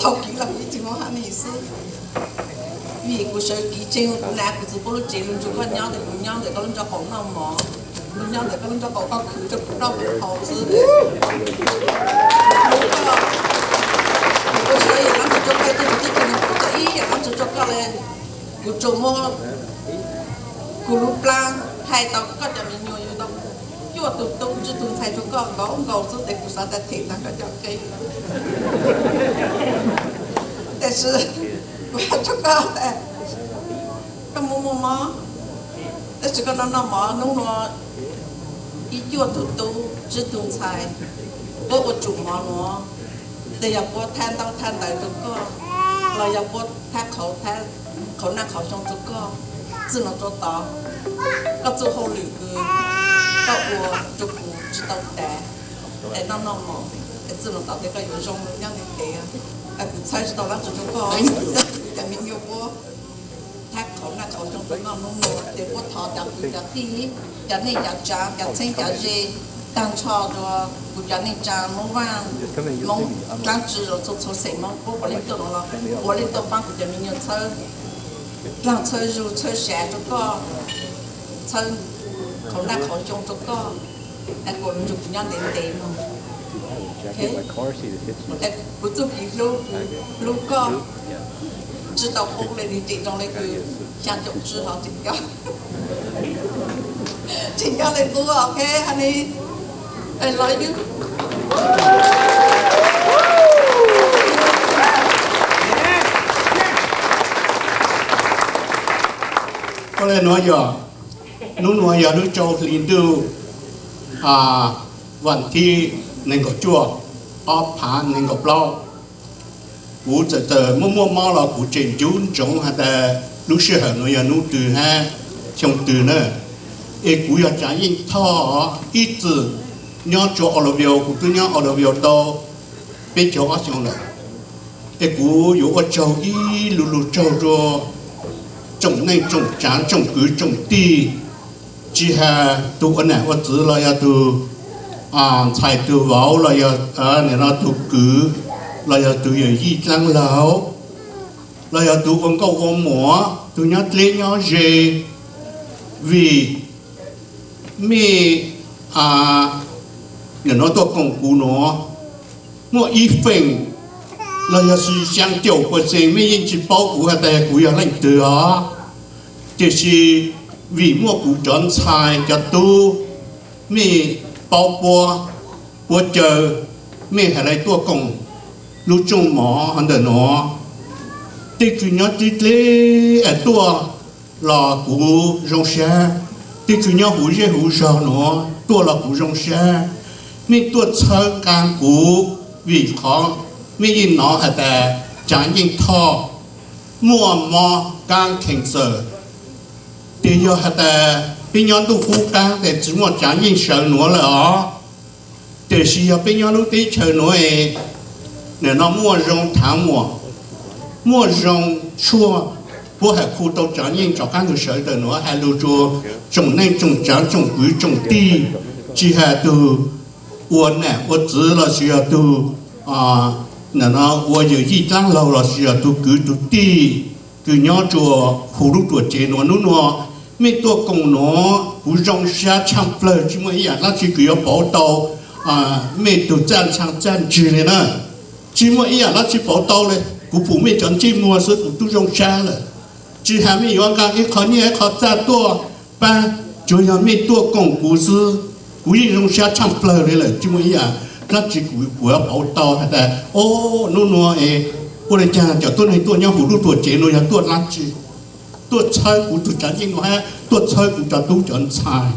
Thaum kiv los kuv ib tug mob hab me xwb, vim kuv sawv kiv tseg kuv nam kuv txwv puab lub tsev lug nrug koj nyob tes kuv nyob ntawm koj lub nraub qaum noj mov, kuv nyob ntawm koj lub nraub qaum koj khwv rua kuv noj kuv haus xwb. Kuv sawv yaam dlaab tsi rua koj, tej tug tib tug kuv txawj ib yaam dlaab tsi rua koj le. Kuv tsuas muab kuv lub plaab hais tau koj cov me nyuam yuav tau cuaj tus tub tsib tug ntxhais rau koj nkaus nkaus xwb tes kuv xav tas them tag koj cov qe. Tiam sis kuv hais rau koj tas koj muaj muaj mob, tab sis koj noj noj mov hnub nua ib cuaj tus tub tsib tug ntxhais, puab ua tsum mov nuav, tes yog puab thab ntaub thab ntawv rau koj, los yog puab thab qhauv naj qhauv xyoo rau koj, txij nuav rua tod koj txuj hauj lwm kws koj ua rua kuv tsi tau tas, es noj noj mov, es txij nuav tod tes koj yuav zoo nyob ntev ntev. Kuv txhawb tsi tau dlaab tsi rua koj, kuv cov me nyuam puab thab qhauv naj qhauv xyoo rua koj hnub nua, tes puab thov cov kwv cov tij, cov neej cov tsaav, cov txheeb cov ze, taag nrho rua kuv cov neej tsaa Moob Vaaj, Moob dlaab tsi los txhua txhua xeem Moob puab puav leej tuaj nuav los puav leej tuaj paab kuv cov me nyuam txhawb dlaag txhawb zug txhawb sav rua koj, txhawb qhauv naj qhauv xyoo rua koj, es kuas lug nrug kuv nyob ntev ntev mog. Kuv txuj kev hlub, hlub koj tsi tau qub le nwg cem zoo le kws xyaa caum tsib hov tseem nco, tseem nco le qub, ok, honey, I love you. Ua le nuav yog, nub nuav yog lub rau hli ntuj vas thib nees nkaum cuaj, ob phav nees nkaum plaub. Kuv txawm txawm muaj muaj mob los kuv tseem ncu ntsoov has tas lub sij hawm nuav yog nub twg hab xyoo twg na. Es kuv yog Tsav Yeej Thoj ib txwm nyob rua Oroville, kuv tub nyob Oroville tau peb caug ob xyoo lawm. Es kuv yuav ua tsaug ib lu lug tsaug rua tsoom neej tsoom tsaav tsoom kwv tsoom tij, tsi has tug ua nam ua txwv los yog tug ntxhais tug vauv los yog nim no tug kwv los yog tug yawm yij dlaab laug los yog tug ua nkauj ua muam tug nyob dleb nyob ze, vim mej nim no tuaj koom kuv nuav muaj ib feem los yog xyaa caum percent mej yeej tsi paub kuv has tas kuv yog leej twg os. Tiam sis vim muaj kuv cov ntxhais cov tub, mej paub puab, puab caw mej has le tuaj koom lub rooj mov hov ntawm nuav. Tej kws nyob dleb dleb es tuaj los kuv zoo sab, tej kws nyob huv zej huv zog nuav tuaj los kuv zoo sab. Mej tuaj txhawb nqaa kuv vim qhov mej yeej nov has tas Tsav Yeej Thoj muaj mob kaab cancer. Tes yog has tas peb nyob ntuj qub qaab tes tsi muaj Tsav Yeej sawv nuav lawm os. Tiam sis yog peb nyob lub teb chaws nuav es nim no muaj zoo thaav muam, muaj zoo tshuaj, puab has khu tau Tsav Yeej rov qaab lug sawv tawm nuav has lug rua tsoom neej tsoom tsaav tsoom kwv tsoom tij, tsi has tug ua nam ua txwv los sis yog tug nim no ua yawm yij dlaab laug los sis yog tug kwv tug tij kws nyob rua huv lub tuam tsev nuav nub nuav mej tuaj koom nuav kuv zoo sab tshaaj plawg, tsi muaj ib yaam dlaab tsi kws yuav pauv tau mej tug txaj ntshaa txaj ntsig le na. Tsi muaj ib yaam dlaab tsi pauv tau le, kuv pum mej cov ntsej muag xwb kuv tub zoo sab lawm. Tsi has mej yuav nqaa ib qho nyiaj ib qho txaj tuaj paab, tsuas yog mej tuaj koom kuv xwb, kuv yeej zoo sab tshaaj plawg le lawm. Tsi muaj ib yaam dlaab tsi kuv yuav pauv tau has tas, o, nub nuav es ua le caag cov tuab neeg tuaj nyob huv lub tuam tsev nuav yog tuaj dlaab tsi, tuaj txhawb kuv tug Tsav Yeej nuav hab tuaj txhawb kuv cov tub cov ntxhais.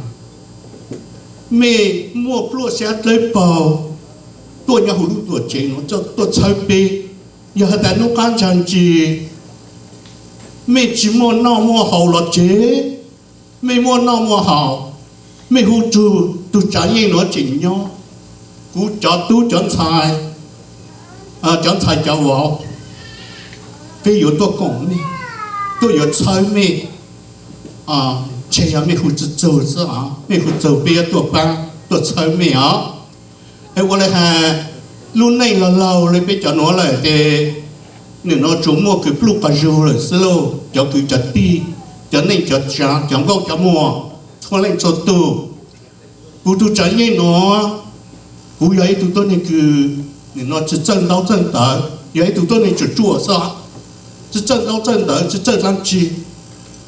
Mej muaj pluaj sab dlawb paug tuaj nyob huv lub tuam tsev nuav tuaj txhawb peb. Yog has tas nub qaab ntsag ntsis mej tsi muaj noj muaj haus los tseg, mej muaj noj muaj haus, mej hu tug, tug Tsav Yeej nuav tseem nyob, kuv cov tub cov ntxhais, cov ntxhais cov vauv, peb yuav tuaj koom mej, tuaj yuav txhawb mej. Ntshe yog mej hu txug txug xwb, mej hu txug peb yuav tuaj paab tuaj txhawb mej os. Es ua le has, lub neej laug laug le peb cov nuav lawm tes nim no tsuas muaj kws pluj quas zug lawm xwb lauj, cov kwv cov tij, cov neej cov tsaav, cov nkauj cov muam, txhua leej txhua tug. Kuv tug Tsav Yeej nuav, kuv yog ib tug tuab neeg kws nim no tsi txawj ntaub txawj ntawv, yog ib tug tuab neeg tsuam tsuam xwb, tsi txawj ntaub txawj ntawv, tsi txawj dlaab tsi.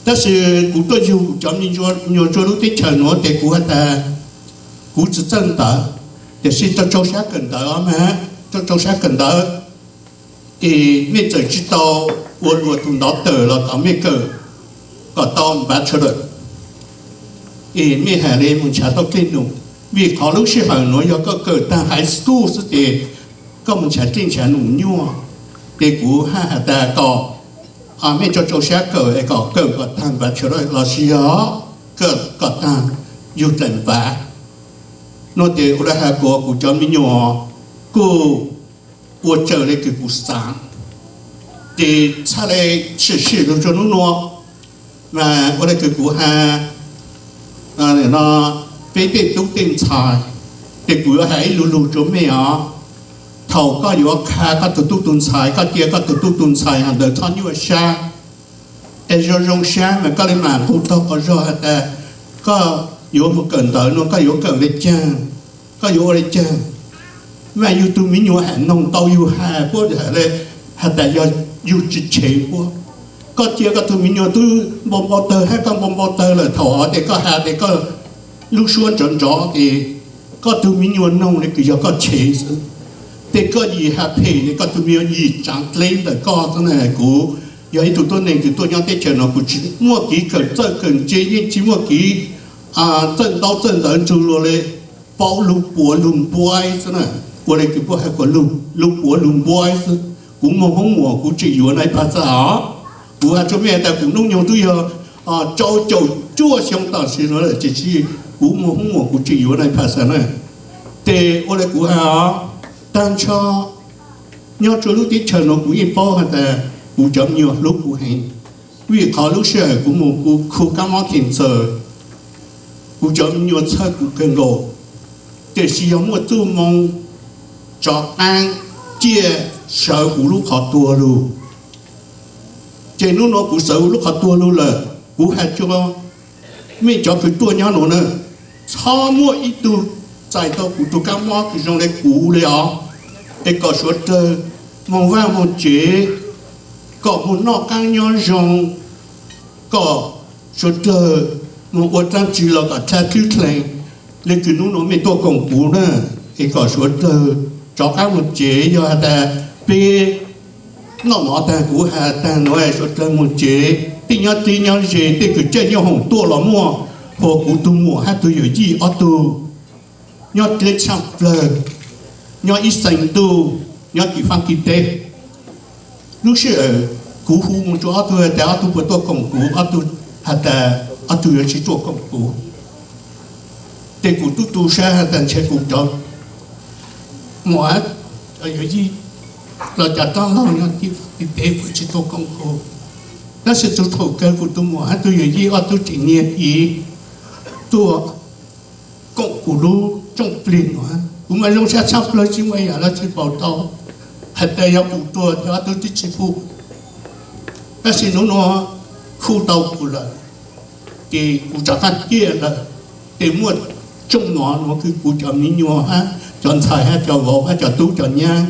Tab sis kuv tuaj yug kuv cov me nyuam rua lub teb chaws nuav tes kuv has tas Kuv tsis txawj ntawv, tiam sis rau rau sab kawm ntawv os mas, rau rau sab kawm ntawv, es mej txawm tsis tau ua luag tus ntawv tawm los kom mej kawm, kom tau npav tsha lawm, es mej has le mus nrhav tau dej num, vim qhov lub sij hawm nuav yog koj kawm tag high school xwb ces koj mus nrhav dej nrhav num nyuaj. Ces kuv haj has tas kom mej rau rau sab kawm es kom kawm kom tag npav tsha lawm los sis yog kawm kom tag yug dlaim npav. Nuav ces ua le has kuas kuv cov me nyuam kuj ua raws le kws kuv xaav, ces txhaj le sim sim lug rua nub nua, mas ua le kws kuv has, peb tej tub tej ntxhais, ces kuv yuav has ib lu lug rua mej os. Thaum koj yuav qha koj tug tub tug ntxhais, koj cia koj tug tub tug ntxhais hov ntawd txhob nyuaj sab, es zoo zoo sab mas koj le mam nqug tog qhov zog has tas koj yuav mus kawm ntawv nuav koj yuav kawm le caag, koj yuav ua le caag. Mas yug tug me nyuam ham noog tau yug has puab has tas yog yug tsis tshev puab. Koj cia koj tug me nyuam tub npau npau tawg hab koj npau npau tawg lawm thaum hov ces koj has tes koj lub suab nrov nrov ces koj tug me nyuam noog le kws yog koj tshev xwb. Tes koj yim has phem ces koj tug me nyuam yim tsaav dleb ntawm koj xwb na. Kuv yog ib tug tuab neeg kws tuaj nyob teb chaws no kuv tsis muaj kev kawm txawj kawm ntse, yeej tsis muaj kev txawj ntaub txawj ntawv nrug luag le, paub lug puav lug npuaib xwb na. Ua le kws puab has kuas lug puav lug npuaib xwb. Kuv moog hoob muam kuv tseem yuav nai phas xas os. Kuv has rua mej tas kuv hnub nyoog twb yog rau caum cuaj xyoo tam sim no lawm tiam sis kuv moog hoob muam kuv tseem yuav nai phas xas na. Tes ua le kuv has os, taag nrho nyob rua lub teb chaws no kuv yeej paub has tas kuv cov me nyuam hlub kuv heev, vim qhov lub sij hawm kuv mus kuv khu kab mob khees txawm, kuv cov me nyuam txhawj kuv kawg nkaus. Tiam sis yog muaj txuj moo tsov qaab ciaj sawv huv lub qhov tuag lug, ces hnub nuav kuv sawv huv lub qhov tuag lug lawm, kuv has rua mej cov kws tuaj nyob nuav na, txhob muaj ib tug txais tau kuv tug kab mob kws zoo le kuv le os. Es kom suav dlawg moog vaaj moog tsev, kom moog noj qaab nyob zoo, kom suav dlawg moog ua dlaab tsi los kom dlha dlwb dlees le kws hnub nuav mej tuaj koom kuv na. Es kom suav dlawg rov qaab moog tsev, yog has tas peb noj mov taag kuv has taag nuav suav dlawg moog tsev, tej nyob dleb nyob ze, tej kws caij nyoob hoom tuaj los muaj, hu kuv tug muam hab tug yawm yij ob tug nyob dleb tshaaj plawg, nyob ib xeem ntuj, nyob tim faab tim teb. Lub sij hawm kuv hu moog rua ob tug has tas ob tug puas tuaj koom kuv, ob tug has tas ob tug yuav tsi tuaj koom kuv. Tes kuv tub tu sab has tas ntshe kuv cov muam, cov yawm yij los cov dlaab laug nyob tim faab tim teb puas tsi tuaj koom kuv. Tab sis txug thaum kawg kuv tug muam hab tug yawm yij ob tug tseem niag tiv tuaj koom kuv lub rooj plig nuav, kuv mas zoo sab tshaaj plawg tsi muaj yam dlaab tsi paub tau. Has tas yog kuv tuag ces ob tug twb tsi pum. Tab sis hnub nuav khu tau kuv lawm, ces kuv rov qaab ciaj lawm, ces muaj tsooj mov nuav kws kuv cov miv nyuas hab cov ntxhais hab cov vauv hab cov tub cov nyab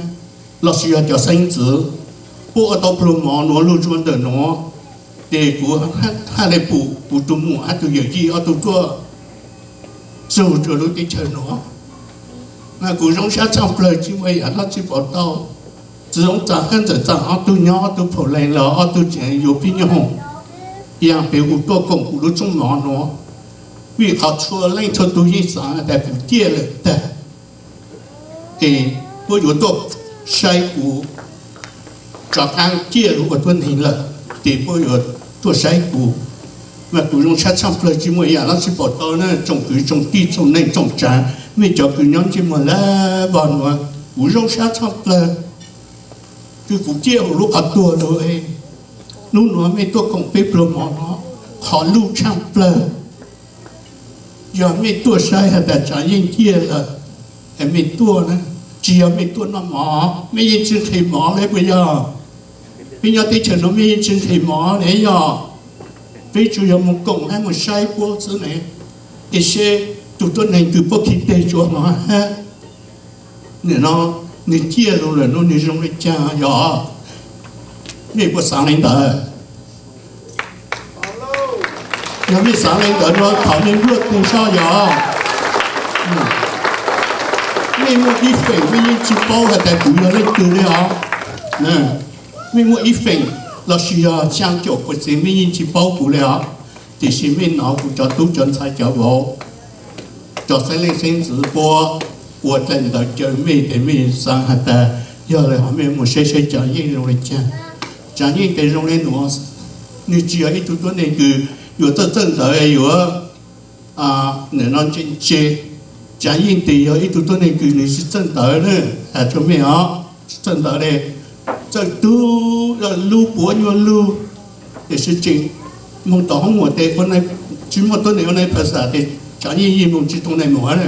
lossis yog cov xeeb ntxwv puab ua tau pluag mov nuav lug rua ntawm nuav. Ces kuv haj le pum kuv tug muam hab tug yawm yij ob tug tuaj txug rua lub teb chaws nuav, mas kuv zoo sab tshaaj plawg tsi muaj yam dlaab tsi paub tau. Txiv Zoov Txaam hab Ntxawm Txaam ob tug nyob ob tug phaum leeg los ob tug tseem yuav pib nyob hoom, yog peb hu tuaj koom kuv lub tsooj mov nuav, vim qhov txhua leej txhua tug yeej xaav tas kuv ciaj lawm tag, es puab yuav tuaj saib kuv rov qaab ciaj lug ua tuab neeg lawm, ces puab yuav tuaj saib kuv. Mas kuv zoo sab tshaaj plawg tsi muaj yam dlaab tsi paub tau na tsoom kwv tsoom tij tsoom neej tsoom tsaav, mej cov kws nyob ntsej muag lawm vog nuav, kuv zoo sab tshaaj plawg kws kuv ciaj huv lub qhov tuag lug. Hnub nuav mej tuaj koom peb pluag mov nuav, qhov luj tshaaj plawg yog mej tuaj saib has tas tsaav yeej ciaj lawm, es mej tuaj na, tsi yog mej tuaj noj mov, mej yeej tsi nqhis mov le puas yog? Peb nyob teb chaws nuav mej yeej tsi nqhis mov le yog? Peb tsuas yog moog koom hab moog saib puab xwb ne. Es seb tug tuab neeg kws puab khi teg tsua mov hab, nim no nwg ciaj lug lawm nuav nwg zoo le caag yog? Mej puas xaav le ntawd? Yog mej xaav le ntawd nuav thov mej npuaj teg soj yog. Mej muaj ib feem mej yeej tsis paub has tas kuv yog leej twg li os. Mej muaj ib feem lossis yog xyaa caum puas txiv mej yeej tsis paub kuv li os. Tiam sis mej nov kuv cov tub cov ntxhais cov vauv, cov xeeb leej xeeb ntxwv puab ua dlaim ntawv caw mej tes mej xaav has tas yog le hov mej mus saib saib Tsav Yeej zoo le caag. Tsav Yeej tes zoo le nuav, nwg tsis yog ib tug tuab neeg kws yuav txawj txawj ntawv yuav nim no ntse ntse. Tsav Yeej tes yog ib tug tuab neeg kws nwg tsis txawj ntawv na, has rua mej os, tsis txawj ntawv le, txawj tub lub puav nyuaj lug, tiam sis tseem moog tom hoob muam tes tsis muaj tuab neeg ua nai phas xas tes Tsav Yeej yeej moog tsis tau nai muam na.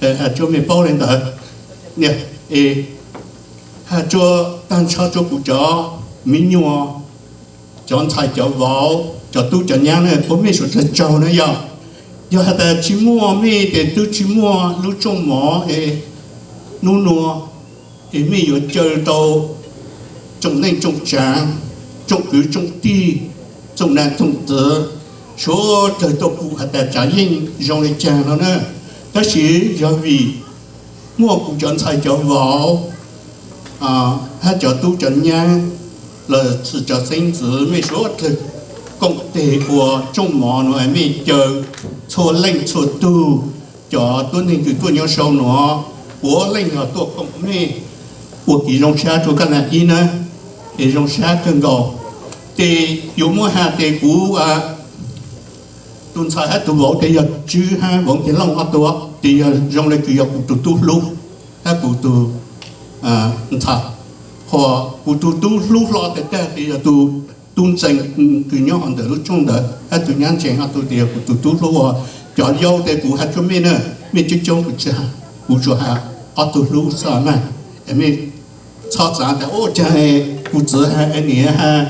Has rua mej paub le ntawd. Has rua taag nrho rua kuv cov miv nyuas, cov ntxhais cov vauv, cov tub cov nyab na, ua mej suav dlawg tsaug na yog. Yog has tas tsis muaj mej tes twb tsis muaj lub rooj mov es nub nua es mej yuav caw tau tsoom neej tsoom tsaav, tsoom kwv tsoom tij, tsoom nam tsoom ntxwv, suav dlawg tau pum has tas Tsav Yeej zoo le caag no na. Tab sis yog vim muaj kuv cov ntxhais cov vauv hab cov tub cov nyab lossis cov xeeb ntxwv mej suav dlawg koom teg ua rooj mov nuav, mej caw txhua leej txhua tug, cov tuab neeg kws tuaj nyob sau nuav, puav leej yog tuaj koom mej ua kev zoo sab rua kab na ib na, es zoo sab kawg nkaus. Tes yuav muab has tes kuv tus ntxhais hab tus vauv tes yog Tswb hab Voov Kiag Looj ob tug, tes yog zoo le kws yog kuv tus tub hlub hab kuv tus ntxhais, ho kuv tus tub hlub hlo tag tag tes yog tus tub ntseeg kws nyob hauv ntawm lub rooj ntawd hab tus nyab ntseeg ob tug tes yog kuv tus tub hlub ua. Cov yau tes kuv has rua mej na, mej coob coob kuv tsis has, kuv tsuas has ob tug hlub xwb na. Es mej txhob xav tas ua caag kuv txiv has es niam has,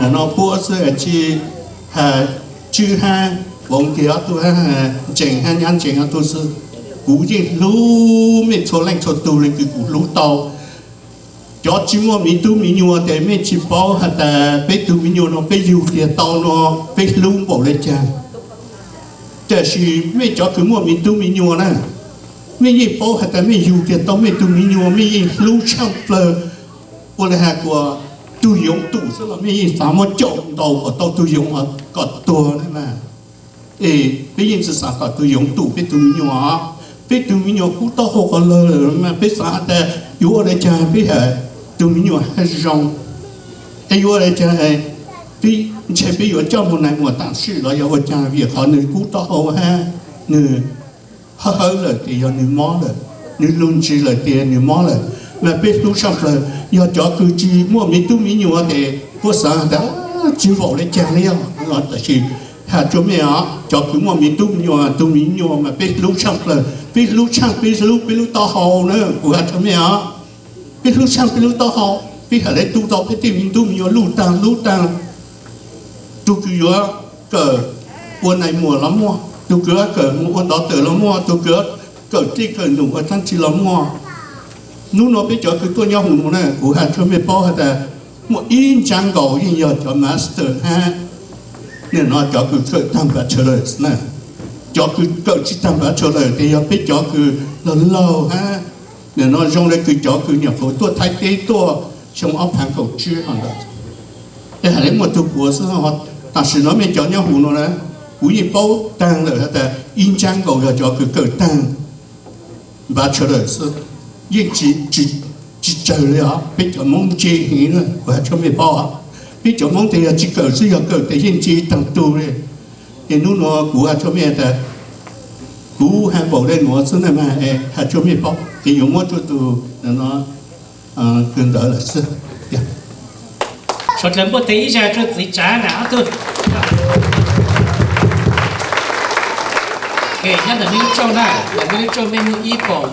nim no puab xwb es tsis has Tswb hab Voov Kiag ob tug, ntseeg hab nyab ntseeg ob tug xwb. Kuv yeej hlub mej txhua leej txhua tug le kws kuv hlub tau. Cov tsis muaj miv tub miv nyuas tes mej tsis paub has tas peb tug miv nyuas no peb yug kiag tau no peb hlub npaum le caag. Tab sis mej cov kws muaj miv tub miv nyuas na, mej yeej paub has tas mej yug kiag tau mej tug miv nyuas mej yeej hlub tshaaj plawg. Ua le has kuas tug yoov tum xwb los mej yeej xav muab caum ntaus kom tau tug yoov kom tuag na. Es peb yeej tsi xav kom tug yoov tum peb tug miv nyuas. Peb tug miv nyuas kub taub hau qhov lawg mas peb xav has tas yuav ua le caag peb has tug miv nyuas hab zoo, es yuav ua le caag peb, ntshe peb yuav coj moog nais muas taam sim los yog ua caag vim qhov nwg kub taub hau hab nwg hawb hawb lawm tes yog nwg mob lawm, nwg lug ntsis lawm tes nwg mob lawm. Mas peb hlub tshaaj plawg, yog cov kws tsis muaj miv tub miv nyuas tes puab xav tas tsis npaum le caag li os. Tab sis has rua mej os, cov kws muaj miv tub miv nyuas, tug miv nyuas mas peb hlub tshaaj plawg, peb hlub tshaaj peb hlub peb lub taub hau na, kuv has rua mej os. Peb hlub tshaaj peb lub taub hau, peb has le tu tau peb tej miv tub miv nyuas luj taag hlub taag. Tug kws yuav kawm ua nais muas los muaj, tug kws yuav kawm mus ua ntov tawm los muaj, tug kws yuav kawm tej kawm num ua thaab tsi los muaj. Hnub no peb cov kws tuaj nyob huv nuav na, kuv has rua mej paub has tas muaj ib ntsab nkaus yeej yog cov master hab nim no cov kws kawm taag bachelor na. Cov kws kawm tsi taag bachelor tes yog peb cov kws laug laug hab nim no zoo le kws cov kws nyuam qhuav tuaj Thaib teb tuaj xyoo ob phaav kaum tsib ho ntawd. Es has le muaj tug puav xwb, tam sim no mej cov nyob huv nuav na, kuv yeej paub taag lawm has tas ib ntsab nkaus yog cov kws kawm taag bachelor xwb, yeej tsi tsawg li os. Peb cov Moob ntse heev na, kuv has rua mej paub os. Peb cov Moob tes yog tsi kawm xwb, yog kawm tes yeej ntse taag tug li. Es hnub nuav kuv has rua mej tas kuv has npaum le nuav xwb na mas, has rua mej paub es yuav muab rua tug no kawg ntawd lawm xwb. Suav dlawg muab tes ib zag rua txiv Tsav na ob tug. Nyob ntawm mej lub rooj na, ntawm mej lub rooj mej muaj ib poom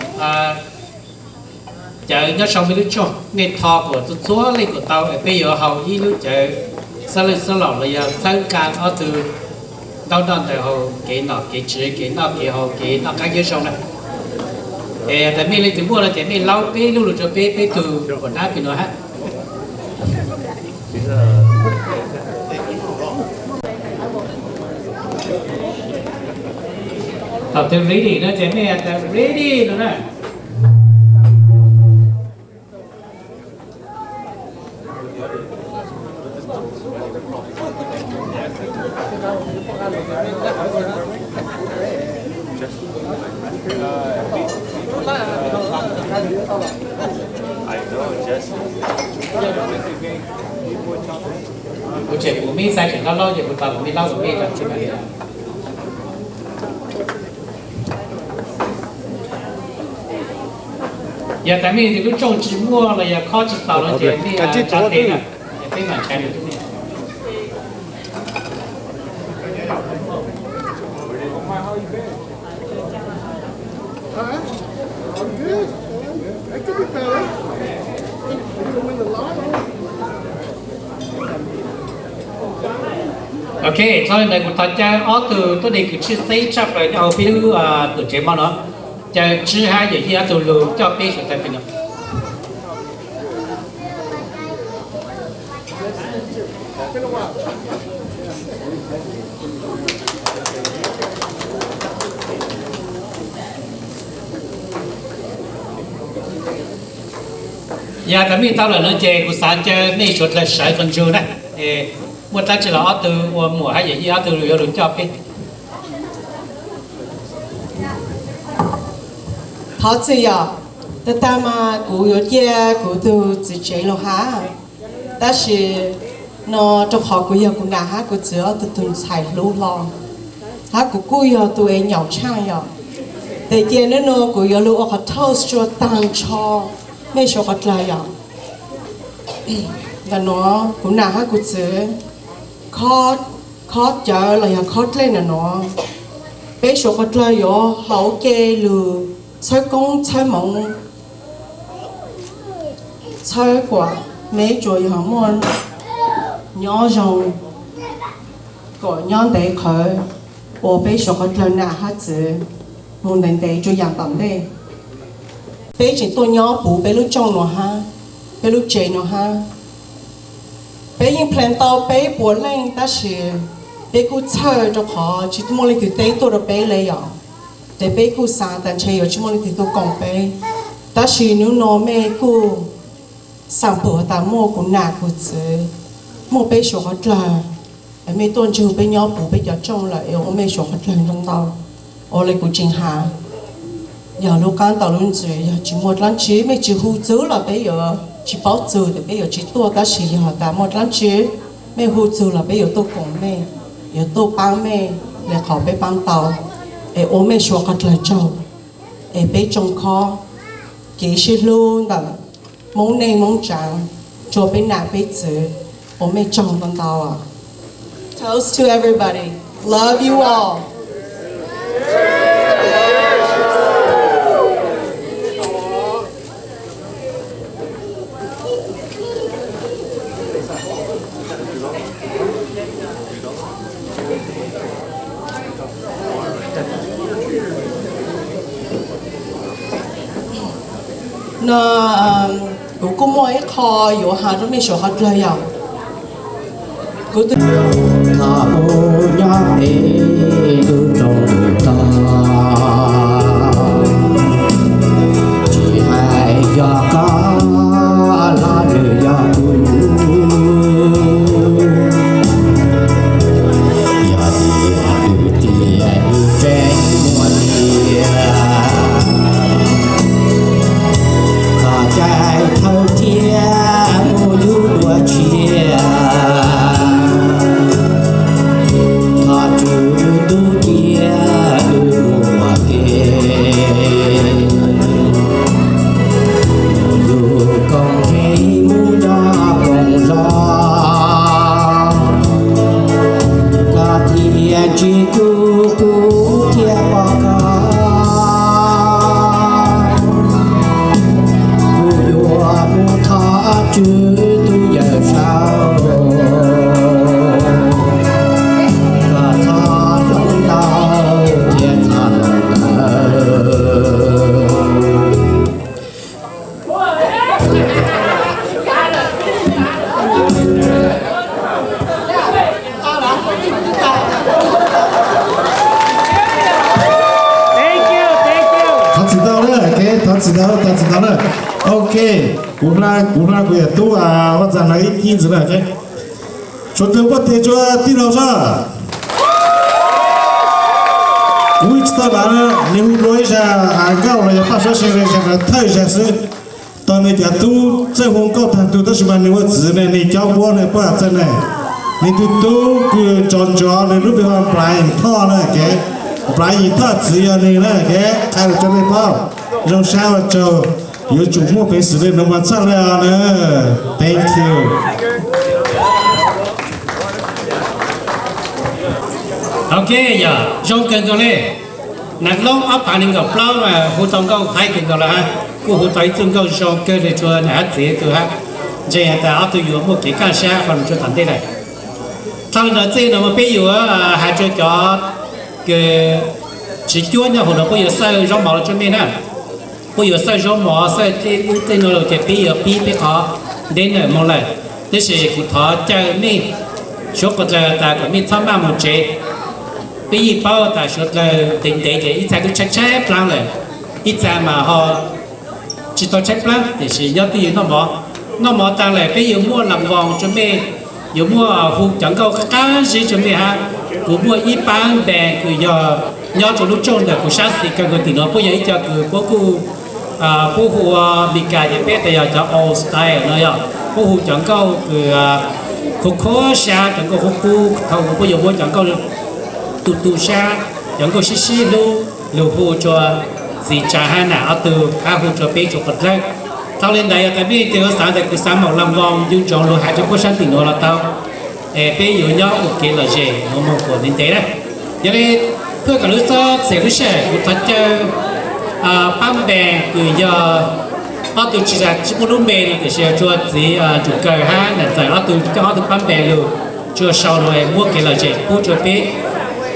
cawv nyob sau mej lub rooj, mej tho kom txhua txhua leej kom tau es peb yuav haus ib lub cawv xab laj xab laum los yog txhawb nqa ob tug ntaub noj ntawm haus kev nom kev tswv kev noj kev haus kev noj qab nyob zoo na. Es tas mej leej twg muaj no ces mej laub peb lub lug rua peb, peb tug uas nab pem nuav hab. Thaum twg ready no ces nej hais tias ready no na. Kuv tseem kuv me size tseem loj loj ces kuv tau kuv me loj kuv me rau tsis Yog tas mej lub rooj tsis muaj los yog khob tsis tau no ces mej tso teg na, es peb mam ntshai nws. Ok, txhob li ntawd kuv thov caw ob tug tuaj de kwv tij xeb tshaj plaws nyob hauv peb lub tuam tsev mo no. Caw Tswb hab Yawm Yij ob tug lug coj peb suav dlawg pem no. Yog tas mej tau lawm no ces kuv xav caw mej suav dlawg sawv tau ntsug na. Muaj dlaab tsi los ob tug ua muam hab yawm yij ob tug yuav lug coj peb. Thov txim yom, tag tag mas kuv yuav cia kuv tug txiv tsev lug hab, tab sis no rau qhov kuv yog kuv nam hab kuv txiv ob tug tug ntxhais hlub hlo, hab kuv kuj yog tus es nyaum tshaaj yom. Tes cia nub nua kuv yuav lug ua qhov toast rua taag nrho mej suav qhov dlawg yom. Ntawm nuav kuv nam hab kuv txiv khob cawv los yog khob dlej ntawm nuav, peb suav qhov dlawg yuav hauv ce lug txhawb koob txhawb moov, txhawb kuas meb tsuas yog muaj nyob zoo, kom nyob ntev qhawv, ua peb suav qhov dlawg nam hab txiv moog ntev ntev rua yaam tom ntej. Peb tseem tuaj nyob puv peb lub rooj nuav hab, peb lub tsev nuav hab. Peb yeej plan tau peb puas leej tab sis peb kuj txhawj rau qhov tsis muaj leej twg teb tuaj rau peb le yom. Ces peb kuj xav tas ntshe yuav tsis muaj leej twg tuaj koom peb, tab sis nub nua mej kuj xaam pum tas muaj kuv nam kuv txiv, muaj peb suav qhov dlawg, es mej tuaj ntsug peb nyob puv peb cov rooj lawm es ua mej suav qhov dlawg ntau ntau. Ua le kuv tseem has, yog lub qaab tau lub ntsis yog tsis muaj dlaab tsi mej tsis hu txug los peb yuav tsis paub txug tes peb yuav tsis tuaj, tab sis yog tas muaj dlaab tsi mej hu txug los peb yuav tuaj koom mej, yuav tuaj paab mej le qhov peb paab tau, es ua mej suav qhov dlawg tsaug, es peb tsoo khob kev sib hlub ntawm Moob neej Moob tsaav rua peb nam peb txiv, ua mej tsaug ntau ntau. Toast to everybody. Love you all. No, kuv kuj muaj ib qho yuav has rau mej suav qhov dlawg yom. Kuv tau nyob peb lub rooj tog, tsis hais yog koj los nws yog kuv, yog tias kwv tij tseem muaj tias, thov caij thawj thiab mus yug dua tshiab, thov tswv tub cia wb mus ua ke, mus yug koom tsev mus nyob koom zos, koj thiaj tsis kub kuv thiaj pom koj. Kuv yuav mus thov tswv tub yawm saub, koj txhob hloov ntau thiab txhob hloov ntawv. Tsis tau, tau tsis tau na. Ok, kuv hla, kuv hla kuv yawm tub Vaj Ntxawg na ib ntxiv na. Suav twg npuaj tes rua tij laug sab. Kuv tsis tau lav, nws hu dua ib zag nkauj los yog paj suab se zag na thawj zag xwb. Tau nws cov tub txawj hu nkauj tag tug tab sis mas nws ua txiv ne nws cob npuab ne puab txawj ne. Nws tus tub kws ntsov ntsov nws lub npe hu Nplaim Thoj na kev. Nplaim Thoj txiv yog nws na kev, qha lus rua mej paub. Zoo sab ua tsaug, yuav tsum muaj peev xwm le nuav mas txhaj le os na. Thank you. Ok, yog zoo kawg nkaus le. Nas Loob ob phav nees nkaum plaub mas hu tau nkauj haib kawg nkaus lawm hab, kuj hu tau ib txuj nkauj zoo kawg le rua nam hab txiv tug hab. Ntseeg has tas ob tug yuav muaj kev kaj sab qhov nuav rua tom ntej lawm. Thaum le nuav txij nuav mas peb yuav has rua cov kws tsis cuab nyob huv nuav puab yuav xawj zaub mov los tsua mej na. Puab yuav xawj zaub mov xawj tej ub tej nuav lawm ces peb yuav pib peb qhov deb nawm moog lawm. Tab sis kuv thov caw mej suav qhov dlaws tas kom mej txhob maj moog tsev. Peb yeej paub tas suav dlaws ntev ntev ces ib txha twb tshaib tshaib plaab lawm, ib txha mas ho tsis tau tshaib plaab tiam sis nyob twj ywm noj mov. Noj mov taag lawm peb yuav muaj las voos rua mej, yuav muaj hu cov nkauj qab zib rua mej hab. Kuv muaj ib pab npeeg kws yog nyob rua lub tsooj ntawm kuv sab xis kawg nkaus tim nuav puab yog ib co kws puab kuj puab hu ua Mis Kas ces peb tas yog cov old style no yog puab hu cov nkauj kws khuv khuv sab, cov nkauj qub qub. Thaum puab yuav muab cov nkauj tu tu sab, cov nkauj sib sib hlub lug hu rua txiv tsav hab nam ob tug hab hu rua peb tsuav qhov dlawb. Thaum le ntawd yog tas mej leej twg xaav tas kws xaav moog las voos ncu ntsoov lug has rua puab sab tim nuav los tau, es peb yuav nyob ua kev lom zem nuav moog kuas ntev ntev na. Yog le, thuam kom lub txhob txhem lub sij hawm kuv thov caw pab npeeg kws yog ob tug tsis, tsis muaj lub npe no tiam sis yog rua txiv Ntsum Kaws hab nam Ntxawm ob tug coj ob tug pab npeeg lug rua sau nuav es muab kev lom zem pub rua peb.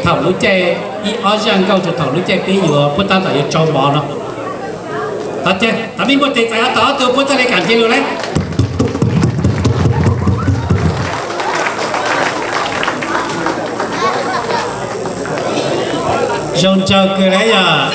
Thaum lub caij ib ob zaj nkauj rua thaum lub caij peb yuav puab tab tom yuav tsau mov no. Thov mej muaj tes txais ob tog ob tug puab txhaj le kam nce lug le. Zoo ntsaug kawg le yog.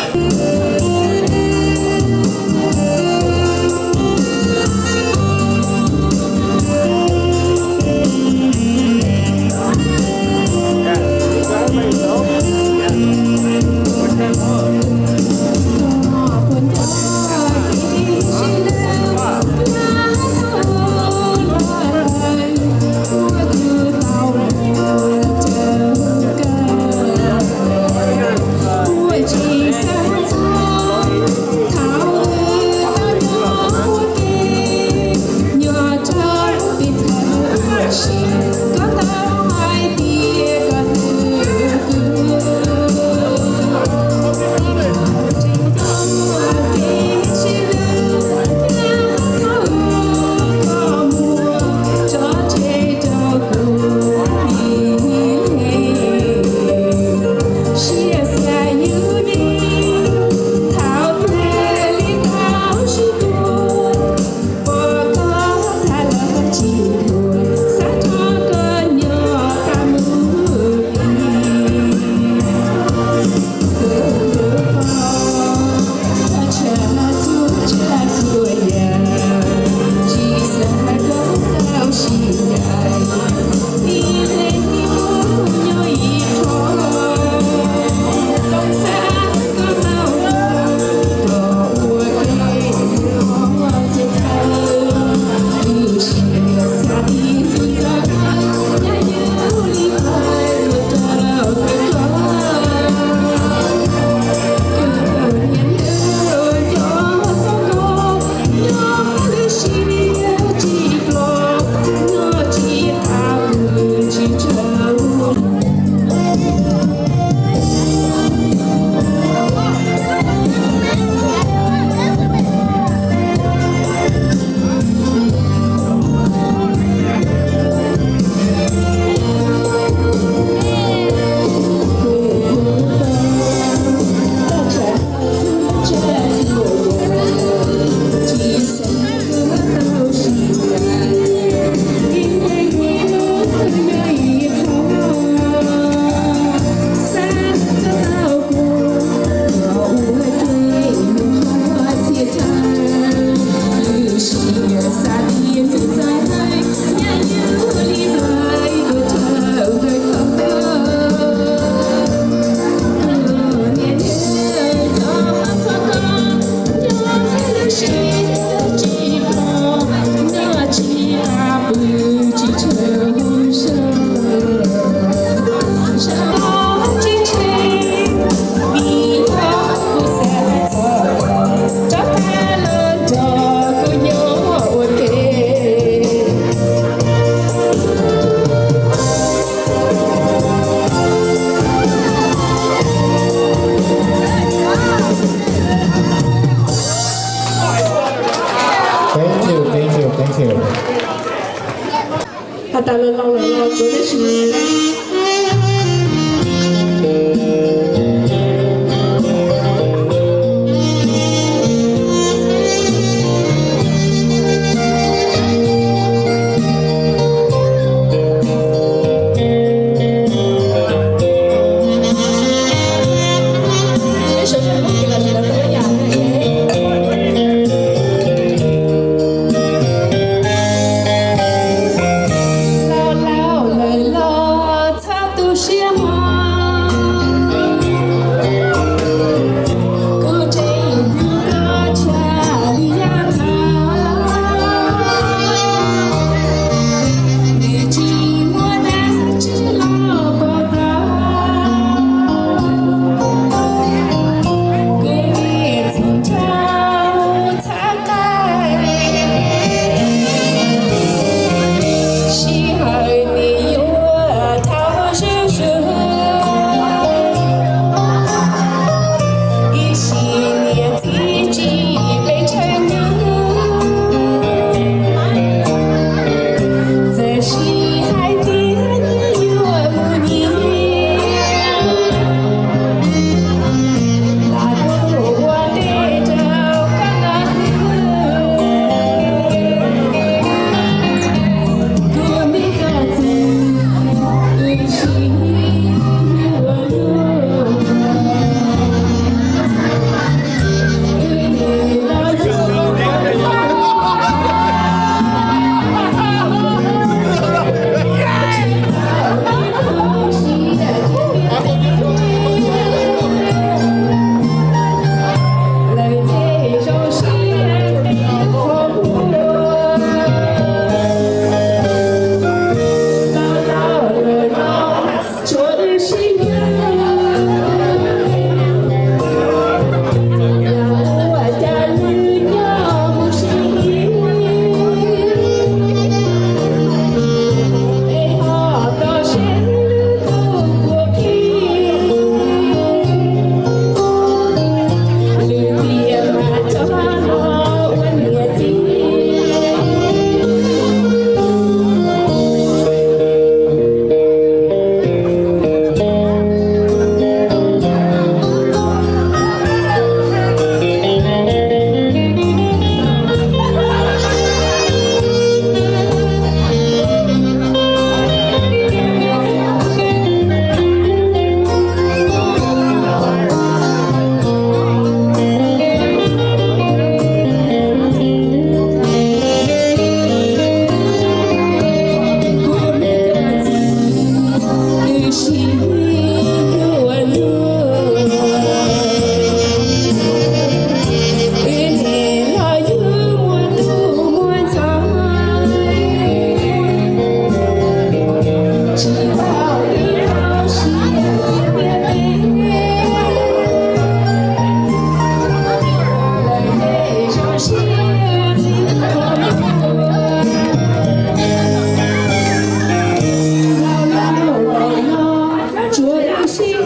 Sawv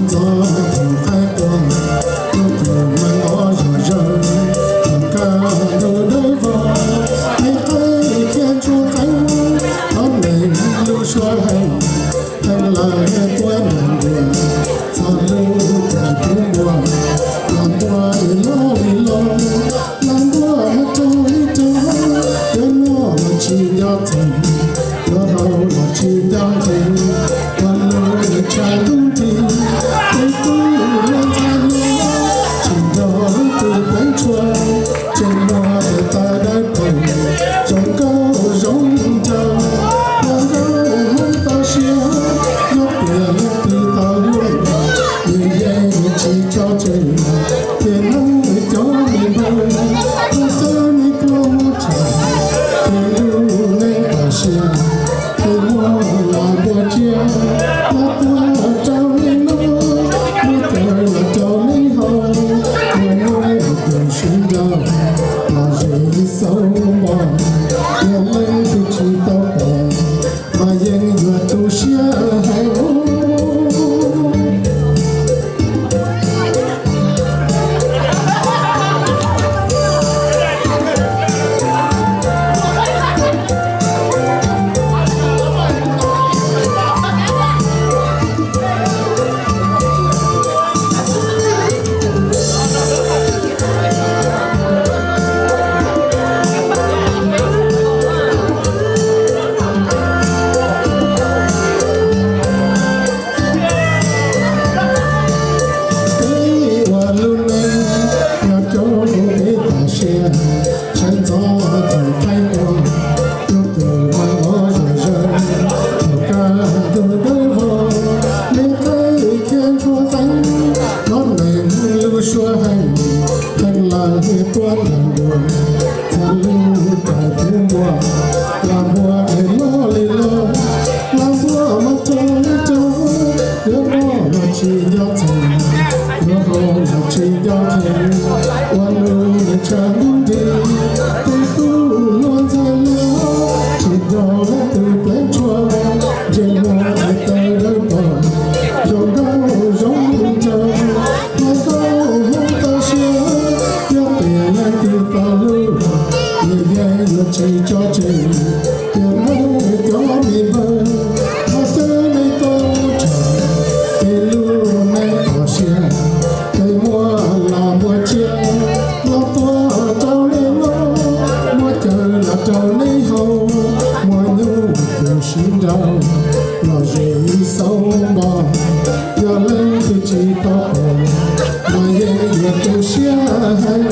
ntxov thaum qaib qua, tus tus mas qov zom zaws, thaum kaj ntug dawb vog, me qaib khiav ntsuag qeeb, ob neeg lub suab heev, heev lawm tuab nraag nruas, txog lub kawm tub npua, los npua es loj li loj, los npua mas raug li raug, yuav noj los tsis nco txeeg, yuav haus los tsis nco nqhis, ua lub tshav ntuj nrig, peb tub luag ntxhais hluas, tsis nrog leej twg pleev tshuaj, tseem muaj tes taw dawb paug, zoo nkauj zoo nraug, zoo nkauj Hmoob tau siab, nyob tias leej twg tau luag, nws yeej tsis tso tseg, ces neeg cov me npawg, txhob coj nej tuaj muab tshem, ces lub neej tau siab, ces muab los npua tsiab, los tuaj rau nej noj, muab cawv los rau nej haus, muaj hnub tus sib nrauj, los zem xauv npo, yog leej twg tsis tau pom, mas yeej yuav tu siab heev. Peb ua lub neej nyob rau peb tau siab, sawv ntxov thaum qaib qua, tus tus mas qov zom zaws, thaum kaj ntug dawb vog, me qaib khiav ntsuag qeeb, ob neeg lub suab heev, heev lawm tuab nraag nruas, txog lub kawm tub npua, los npua es loj li loj, los npua mas raug li raug, yuav noj los tsis nco txeeg, yuav haus los tsis nco nqhis, ua lub tshav ntuj nrig, peb tub luag ntxhais hluas, tsis nrog leej twg pleev tshuaj, ntsej muag tes taw dawb paug, zoo nkauj zoo nraug, zoo nkauj Hmoob tau siab, yog tias leej twg tau luag, nws yeej yuav tsis tso tseg, ces nej cov me npawg, txhob coj nej tuaj muab tshem, ces lub neej tau siab, ces muab los npua tsiab, los tuaj rau nej noj, muab cawv los rau nej haus, muaj hnub tus sib nrauj, los zem xauv npo, yog leej twg tsis tau pom, mas yeej yuav tu siab heev.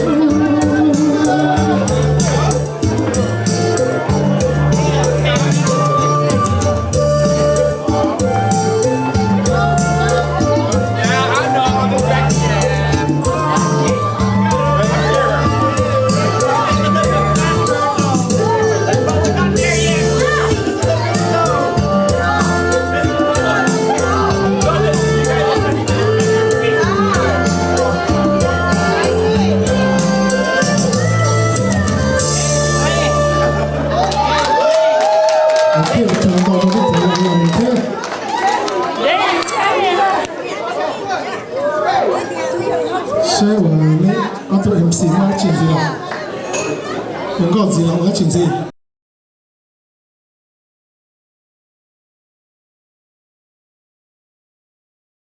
Thiab ua tsaug ntau rau tib cov los thiab. Saib uas neb ob tug M C muaj dab tsi ntxiv los, ua nkauj ntxiv los ua dab tsi ntxiv?